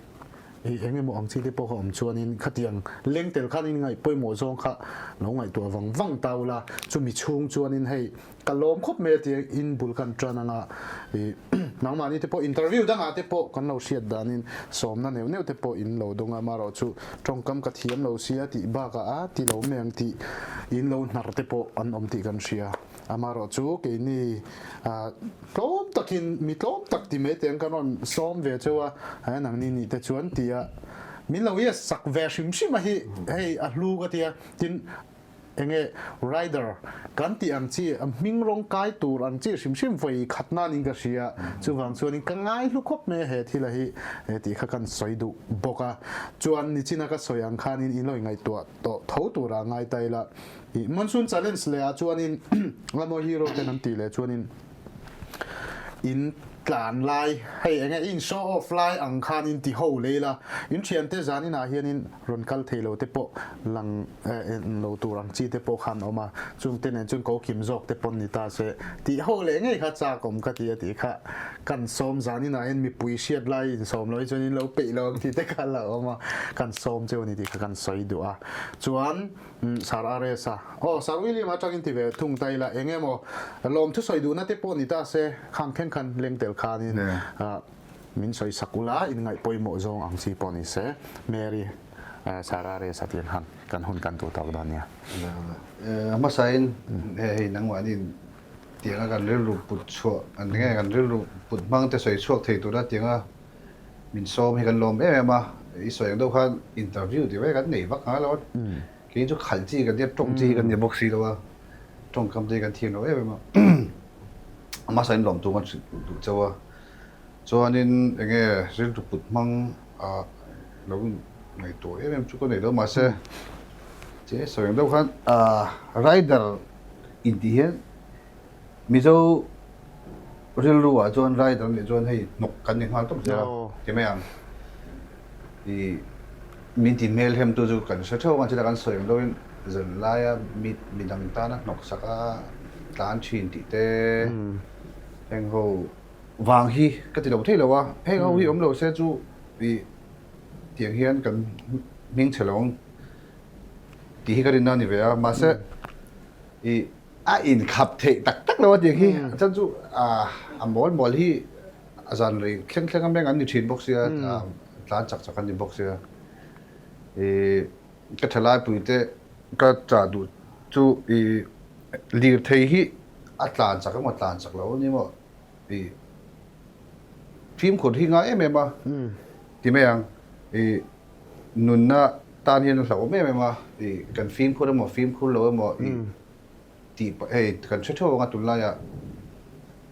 eng emaw ang chi te pawh kha awm chuanin khatiang leng tel khan in ngaih pawimawh zawng kha lo ngaihtuah vang vang ta ula chumi chhung chuanin hei Ka lawm khawp mai a ti in bul kan tan anga i nangmahni te pawh interview dangah te pawh kan lo hriat danin sawmna neuh neuh te pawh in lo dawng a marawh chu tawngkam ka thiam lo sia tih bakah a ti lo mai ang tih in lo hnar te pawh an awm tih kan hria amarawh chu keini tlawm takin mi tlawm tak ti mai teng kan rawn sawm ve cheu a nangni nih te chuan tia min lo yes sak ve hrim hrim a hi hei a hlu ka tia tin Enge rider kan tih ang chi a hming rawng kai tur ang chi hrim hrim vawi khat nan in ka hria chuvang chuanin ka ngai hlu khawp mai a he thil a hi he tih kha kan sawi duh bawk a chuan nichina ka sawi ang khanin in lo ingaihtuah tawh tho tura ngai ta ila ih monsoon challenge leh ah chuanin Lamo hero ten an tih leh chuanin In tlan lai, hei enge in show off lai ang khan in ti ho lei la, in thiante zan inah hian in rawn kal thei lo te pawh lang lo tur ang chi te pawh khan awm a, chung te nen chuan ko kim zawk te pawn ni ta se tih ho leh ngei kha chak awm ka ti a tih kha kan sawm zan inah hian mipui hriat lai in sawm lo hi chuan in lo peih lo ang tih te kha la awm a, kan sawm cheu a ni tih kha kan sawi duh a, chuan Sir RS a, Aw, Sir William atangin ti ve thung ta ila, eng emaw lawm thusawi duhna te pawh ni ta se, khang thleng khan leng tel khanin min sawi sak ula, in ngaih pawimawh zawng ang chi pawh ni se, Mary, Sir RS a tiang khan kan hun kan duh tawk dawn nia. A hmasain hei nangmahniin tianga kan rilru put chhuah, an nge kan rilru put hmang te sawi chhuak thei tura tianga Min sawm hi kan lawm em em a, i sawi ang deuh khan interview tih mai kan nei vak ngai lo a, kei chu khalh chi kan nia, tawng chi hi kan nia bawk si lo a, tawngkam te hi kan thiam lo em em a, a hmasa in lawmtu kan hrilh duh chauh a, chuanin eng nge rilru put hmang ah lo ngaihtuah em em chu ka nei lo mahse che sawi ang deuh khan rider intih hian Mizo rilru ah chuan rider nih chuan hei hnawk kan ni nghal tawp zel a ti mai ang. I min ti hmel hem tu chu kan hre theuh ang chutah kan sawi ang deuhin zan laia mi midang tana hnawk sak a tlan thin tih te heng ho vang hi ka ti lo thei lo a, heng ho hi awm lo se chu i tiang hian kan hming chhe lo ang tih hi ka rinna a ni ve a mahse i A inkhap theih tak tak lo a tih khi a chan chu a mawl mawl hi a zan rei thleng thleng a meng an ni thin bawk sia tlan chak chak an ni bawk sia i ka thalai pui te ka chah duh chu i lirthei hi a tlan chak emaw tlan chak lo a ni maw i fimkhur hi ngai em em a ti mai ang i nunna tan hian a hlauhawm em em a, i kan fimkhur emaw fimkhur lo emaw i tih pah hei kan hre theuh ang a tunlaiah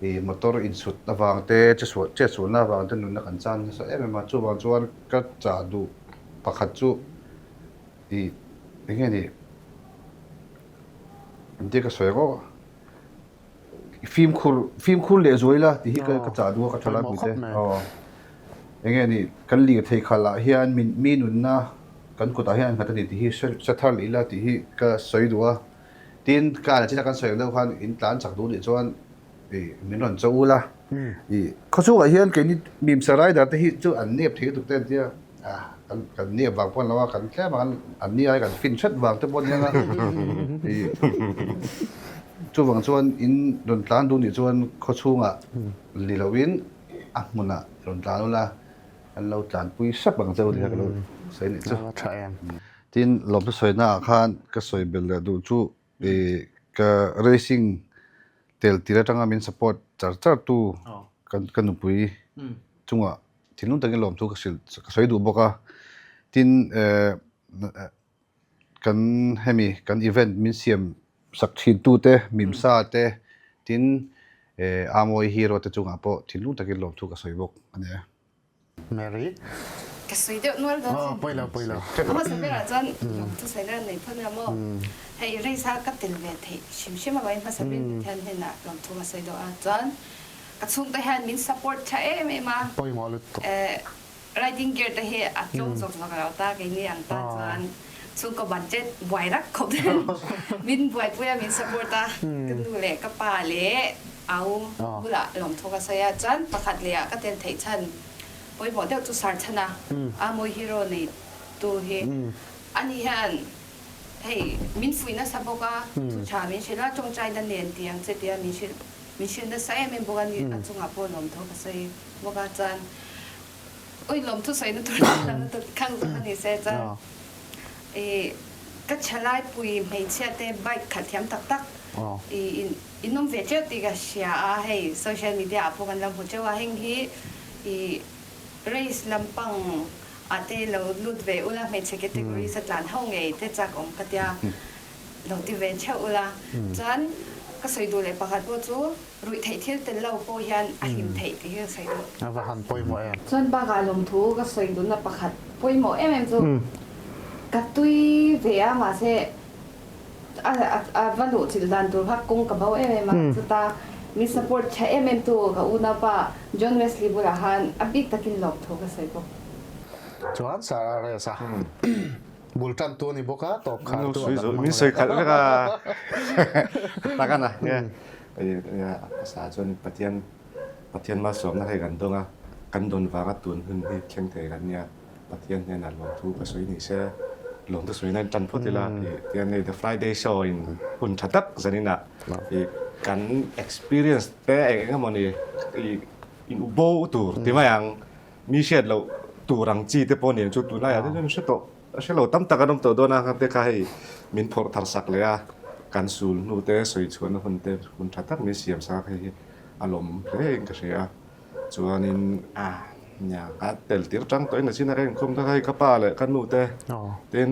i motor insut avang te chesual chetsualna avang te nunna kan chan nasa em em a, chuvang chuan ka chah duh pakhat chu i eng nge ni engtin ka sawi ang aw. Fimkhur fimkhur leh zuai la tih hi ka chah duh a ka tha lai pui te. Aw enge ni kan lirthei khalh ah hian min mi nunna kan kutah hian an nghat a ni tih hi hre thar leh ila tih hi ka sawi duh a. Tin ka an chin a kan sawi ang deuh khan in tlan chak duh nih chuan ih min rawn cho ula ih khawchhungah hian keini mimsa rider te hi chu an nep thei lutuk te an tia. Kan kan nep vang pawh an lo a, kan tlem a, an ni ai kan fin hret vang te pawh aniang a. Chuvang chuan in rawn tlan duh nih chuan khaw chhungah ni loin a hmunah rawn tlan ula, an lo tlanpui hrep ang che u tih kha ka lo sawi nih chu. Tin, lawmthu sawina ah khan ka sawi belh leh duh chu ka racing tel tir atanga min support char char tu ka nupui chungah thinlung takin lawmthu ka hrilh ka sawi duh bawk a tin eh. kan hemi kan event min siam sak thin tute Mimsa te tin Amawi hero te chungah pawh thinlung takin lawmthu ka sawi bawk a ni e. Mary. Ka sawi deuh nual dawn sin. Pawi lo, pawi lo. A hmasa berah chuan lawmthu sawi na nei phawt nia maw. Hei race a ka tel ve theih hrim hrim avangin hmasa ber Pathian hnenah lawmthu ka sawi deuh a. Chuan ka chhungte hian min support tha em em a. Pawimawh lutuk. Riding gear te hi a tlawm zawk zawk lo ta keini ang tan chuan chhungkaw budget buai rak khawp hian min buaipui a min support a. Ka nu leh ka pa leh Au bulah lawmthu ka sawi a, chuan pakhat leh ah ka tel theih chhan pawimawh deuh chu sar chhan a, a mawi hero nei tu hi ani hian hei min fuih nasa bawk a, thu tha min hrilh a, tawngtaina nen ti ang che tia min hrilh min hrilh nasa em em bawk a ni, a chungah pawh lawmthu ka sawi bawk a, chuan ui lawmthu sawina tur tam lutuk khang zawk a ni se chuan ih ka thalai pui hmeichhia te bike khalh thiam tak tak ih in. In awm ve teuh tih ka hria a, hei social media ah pawh kan lo hmu teuh a, heng hi ih race lampang ah te lo lut ve ula, hmeichhe categories a tlan ho ngei te chak awm ka tia lo ti ve theuh ula. Chuan ka sawi duh leh pakhat pawh chu ruih theih thil tel lo pawh hian a hlim theih tih hi ka sawi duh. A va han pawimawh em. Chuan bakah lawmthu ka sawi duhna pakhat pawimawh em em chu ka tui ve a mahse A va luh chilh dan tur kha kawng ka bo em em a, chuta min support tha em em tu ka unaupa John Wesley bulah khan a bik takin lawm thu ka sawi bawk. Chuan Sarah Reyes a bul tan tu a ni bawk a, tawp khar tu a dang Min sawi khalh vek a, tak a na nge a hmasa chuan Pathian Pathian malsawmna hei kan dawng a, kan dawn vanga tun hun hi thleng thei kan nia. Pathian hnenah lawmthu ka sawi ni se, lawmthu sawi nan tan phawt ila tih tiang hei The Friday Show in hun tha tak zaninah ih kan experience te eng eng emawni ih in u bo tur ti mai ang, mi hriat loh tur ang chi te pawh nen chu tunlaiah te chuan hre tawh hre lo tam tak an awm tawh dawn a, te kha hei min phawrh thar sak leh a, kan sul hnu te sawi chhuahna hun te hun tha tak min siam sak a hei hi a lawm hle in ka hria a. Chuanin nia ka tel tir tang tawhin a chin a ka inkhawm ta hei ka pa leh ka nu te tin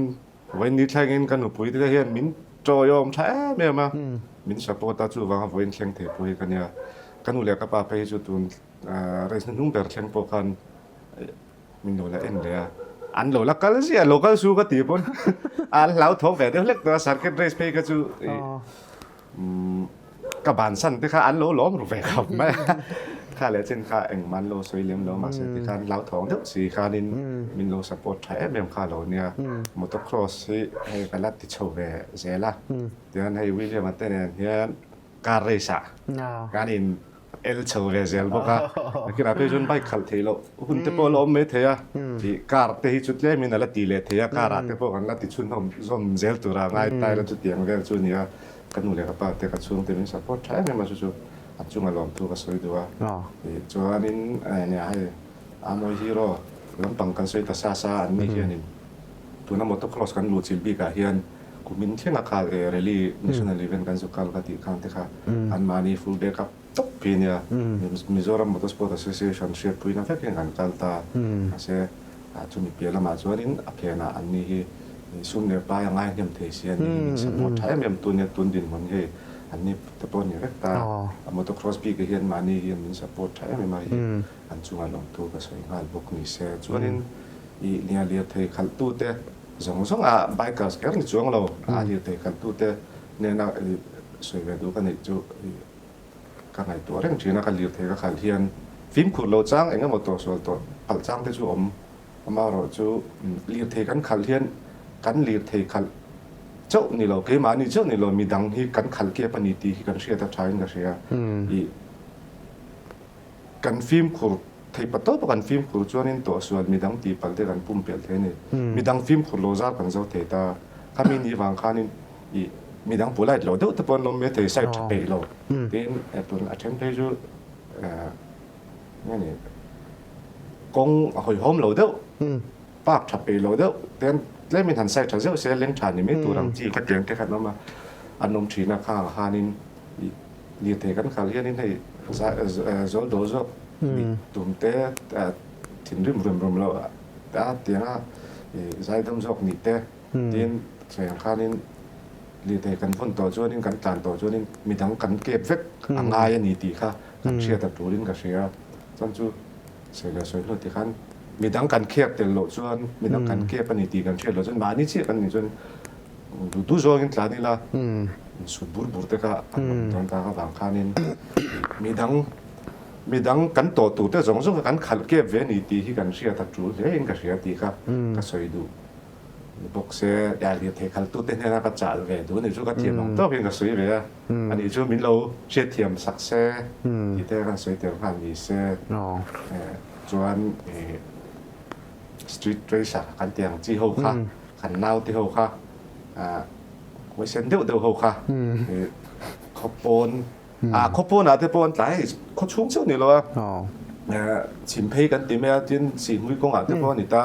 vawiin ni thlengin ka nupui te hian min tawiawm tha em em a, min support a chuvanga vawiin thleng thei pawh hi ka nia. Ka nu leh ka pa phei hi chu tun race hnuhnung ber thleng pawh khan min lo la en leh a, an lo la kal ziah lo kal su ka ti pawn an hlauthawng ve deuh hlek tawh a circuit race phei kha chu Ka bansan te kha an lo lawm ru ve khawp mai a, kha leh chin kha engmah an lo sawi lem lo mahse tikhan hlauthawng deuh si khanin min lo support tha em em kha lo nia. Motocross hi hei ka la ti chho ve zel a, tichuan hei William-a te nen hian car race ah kan in el chho ve zel bawk a, nakinah phei chuan bike khalh theih loh hun te pawh a la awm mai thei a, ih car te hi chu tlemin a la ti leh thei a, car ah te pawh kan la ti chhunhawm zawm zel tura ngai ta ila chutiang vel chu a ni a. Ka nu leh ka pa te ka chhungte min support tha em em a chu chu a chunga lawmthu ka sawi duh a. Chuanin nia hei Amawi Hero lampang kan sawi ta sa sa an ni hianin tuna motocross kan luh chilh bikah hian kumin thleng a khal e rally national event kan zu kal ka tih khang te kha anmahni full back up tawp hi nia Mizoram Motorsport Association hriatpuina vekin kan kal ta mahse Chumi piah lamah chuanin a phenah anni hi sum leh pai a ngai hnem thei si a ni hi min support tha em em tu nia tun dinhmun hi anni te pawh a ni vek ta a motocross bik ah hian mahni hian min support tha em em a hei an chungah lawmthu ka sawi nghal bawk ni se chuanin ih nia lirthei khalh tu te zawng zawng a bikers kher ni chuang lo a lirthei khalh tu te nena ih sawi ve duh ka neih chu ih Ka ngaihtuah reng thin a, ka lirthei ka khalh hian fimkhur lo chang eng emaw tawhsual tawh palh chang te chu awm. Amaherawh chu lirthei kan khalh hian kan lirthei khalh chauh ni lo, keimahni chauh ni lo, midang hi kan khalh kep a ni tih hi kan hriat a thain ka hria. Ih kan fimkhur theih pa tawp a kan fimkhur chuanin tawhsual midang tih palh te kan pumpelh thei a ni. Midang fimkhur lo zar kan zo thei ta. Khami ni vang khanin ih midang polite lo deuh te pawh an awm mai thei side tha peih lo tin tun a then phei chu nge ni kawng a hawihhawm lo deuh park tha peih lo deuh ten tlemin han side tha zeuh se leng tha ni mai tur ang chi ka tiang te kha an awm a an awm thin a khang ah khanin ih lirthei kan khalh hianin hei zawl dawl zawk nih tum te thinrim rum rum lo a tiang a. Zaidam zawk nih te tin sawi ang khanin lirthei kan vawn tawh chuanin kan tlan tawh chuanin midang kan kep vek a ngai a ni tih kha kan hriat a turin ka hria. Chuan chu sawi leh sawi hnu ti khan midang kan khek tel loh chuan midang kan kep a ni tih kan hriat loh chuan mahni chiah kan nih chuan duh duh zawngin tlan ila insut bur bur te kha an awm dawn ta avang khanin midang Midang kan tawh tur te zawng zawng kha kan khalh kep ve a ni tih hi kan hriat a tul hle in ka hria tih kha ka sawi duh ni bawk se. Nia lirthei khaltu te hnena ka chah ve duh a nih chu ka thiam ang tawkin ka sawi ve a, a nih chu min lo hriatthiam sak se tih te kan sawi tel nghal ni se. Chuan street racer kan tih ang chi ho kha kan naute ho kha huaisen deuh deuh ho kha khawpawn A khaw pawnah te pawh an tlai hei khaw chhung chauh ni lo a, chhim phei kan ti mai a, tin Sihmui kawngah te pawh a ni ta,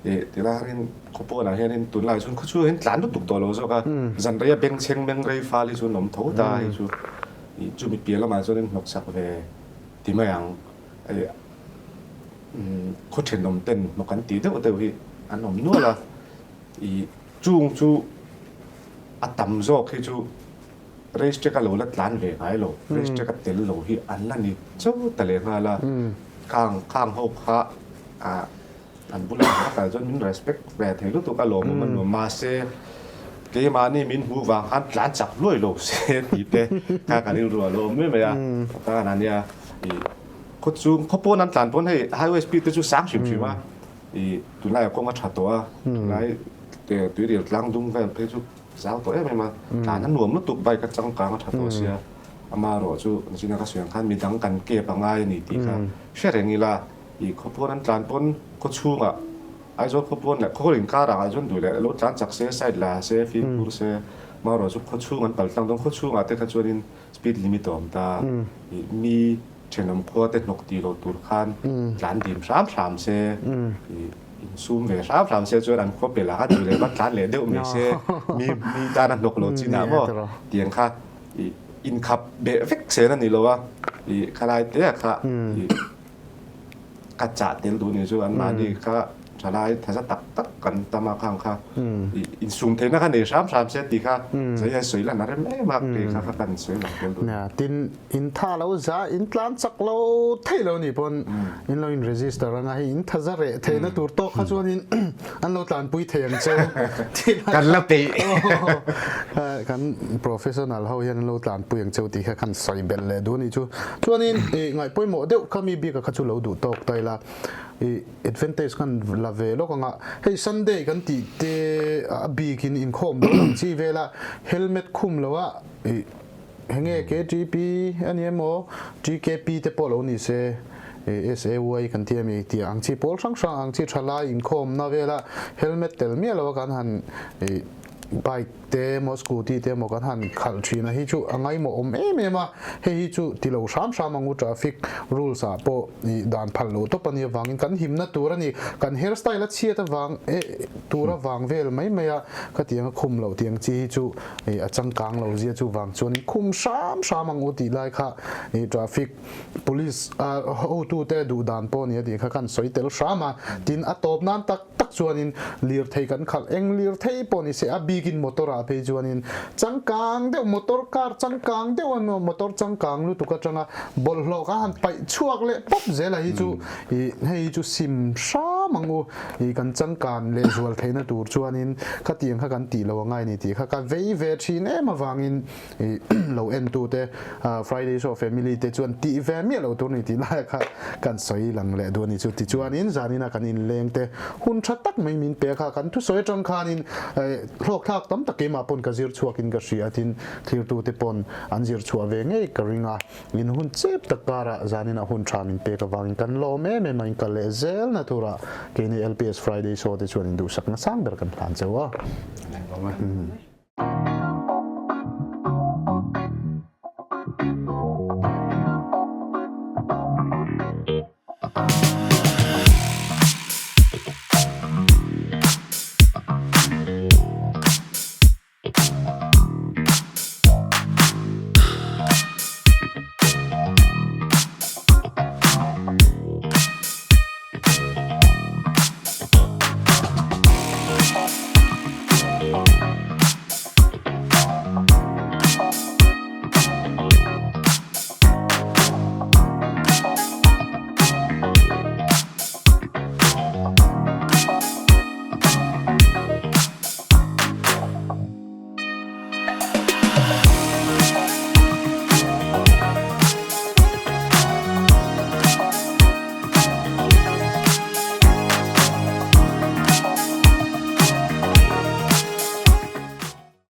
ih tilai hian khaw pawnah hianin tunlai chuan khaw chhungah hian tlan lutuk tawh lo zawk a, zan reia bengchheng meng rei fal hi chu an awm tho ta hei chu ih chumi piah lamah chuanin hnawksak ve ti mai ang, ih khaw thenawm ten hnawk an tih deuh deuh hi an awm nual a, ih chung chu a tam zawk hi chu. Race track a lo la tlan ve ngai lo, race track a tel lo hi an la ni chauh ta leh nghal a, khang khang ho kha ah an bulah an la kal chuan min respect ve thei lutuk a lawmawm a nuam mahse keimahni min hmuh vang khan tlan chak hluai lo se tih te kha ka rilru a lo awm mai mai a, tan a nia ih khaw chung khaw pawn an tlan pawn hei highway speed te chu sang hrim hrim a ih tunlai ah kawng a tha tawh a tunlai tuirial tlang dum vel phei chu Zau tawh em em a, tlan a nuam lutuk bike a changkang a tha tawh sia, amaherawh chu zina ka sawi ang khan midang kan kep a ngai a ni tih kha hre reng ila, ih khawpawn an tlan pawn khaw chhungah Aizawl khawpawn leh khaw inkarah ah chuan duh leh lo tlan chak se, side la se, fimkhur se, amaherawh chu khaw chhung an pal tlang dawn, khaw chhungah te kha chuanin speed limit a awm ta, ih mi thenawm khua te hnawk tih loh tur khan tlan dim hram hram se, ih. Insum ve hram hram se chuan an khua pel ah kha duh leh va tlan leh deuh mai se mi mi tan a hnawk lo chin ah maw tiang kha ih inkhap beh vek chen a ni lo a ih khalai te ah kha ih ka chah tel duh ni chu an mahni kha thalai thaza tak tak kan tam a khang kha ih insum theihna kha nei hram hram se tih kha sawi hian sawi lan a rem em a tih kha kha kan sawi lang tel duh. Tin In tha lo za, in tlan chak lo thei lo nih pawn in lo in register anga hei in tha za reh theihna tur tawk kha chuan in an lo tlanpui thei ang cheu. Kan la peih. Kan professional ho hian an lo tlanpui ang cheu tih kha kan sawi belh leh duh a nih chu. Chuanin i ngaih pawimawh deuh kha mi bik a kha chu lo duh tawk ta ila i advantage khan la ve lawk anga hei Sunday kan tih te a bikin inkhawm dawn ang chi vela helmet khum lo a i Henge KTP a ni emaw TKP te pawh lo ni se SAY kan ti ami tih ang chi pawl hrang hrang ang chi tha lai inkhawmna vela helmet tel miah lo a kan han bike te emaw scooty te emaw kan han khalh thin a hi chu a ngaimawh awm em em a, hei hi chu ti lo hram hram ang u traffic rules ah pawh dan phal loh tawp a nih avangin kan himna tur a ni, kan hair style a chhiat avang tur avang vel mai mai a khatiang a khum loh tih ang chi hi chu Ih a changkang lo zia chu vang chuanin khum hram hram ang u tih lai kha ih traffic police a hotute duh dan pawh a ni a tih kha khan sawi tel hram a, tin a tawp nan tak tak chuanin lirthei kan khalh eng lirthei pawh ni se a bikin motor ah phei chuanin changkang deuh motor car changkang deuh emaw motor changkang lutuk atanga bawlhhlawh kha han paih chhuak leh pawp zel a hi chu ih hei hi chu sim hram ang u. I kan changkan lehzual theihna tur chuanin khatiang kha kan tih lo a ngai ni tih kha ka vei ve thin em avangin i lo entute Friday Show family te chuan tih ve miah lo tur ni tih laia kha kan sawi lang leh duh a ni chu. Tichuanin zanina kan inleng te hun tha tak mai min pe kha kan thusawi atang khanin hlawkthlak tam tak keimah pawn ka zir chhuakin ka hria tin thlirtute pawn an zir chhuah ve ngei ka ring a. In hun chep tak karah zanin a hun tha min pek avangin kan lawm em em a, in kal leh zel na turah keini LPS Friday Show te chuan in duhsakna sang ber kan hlan cheu a. Lawm e.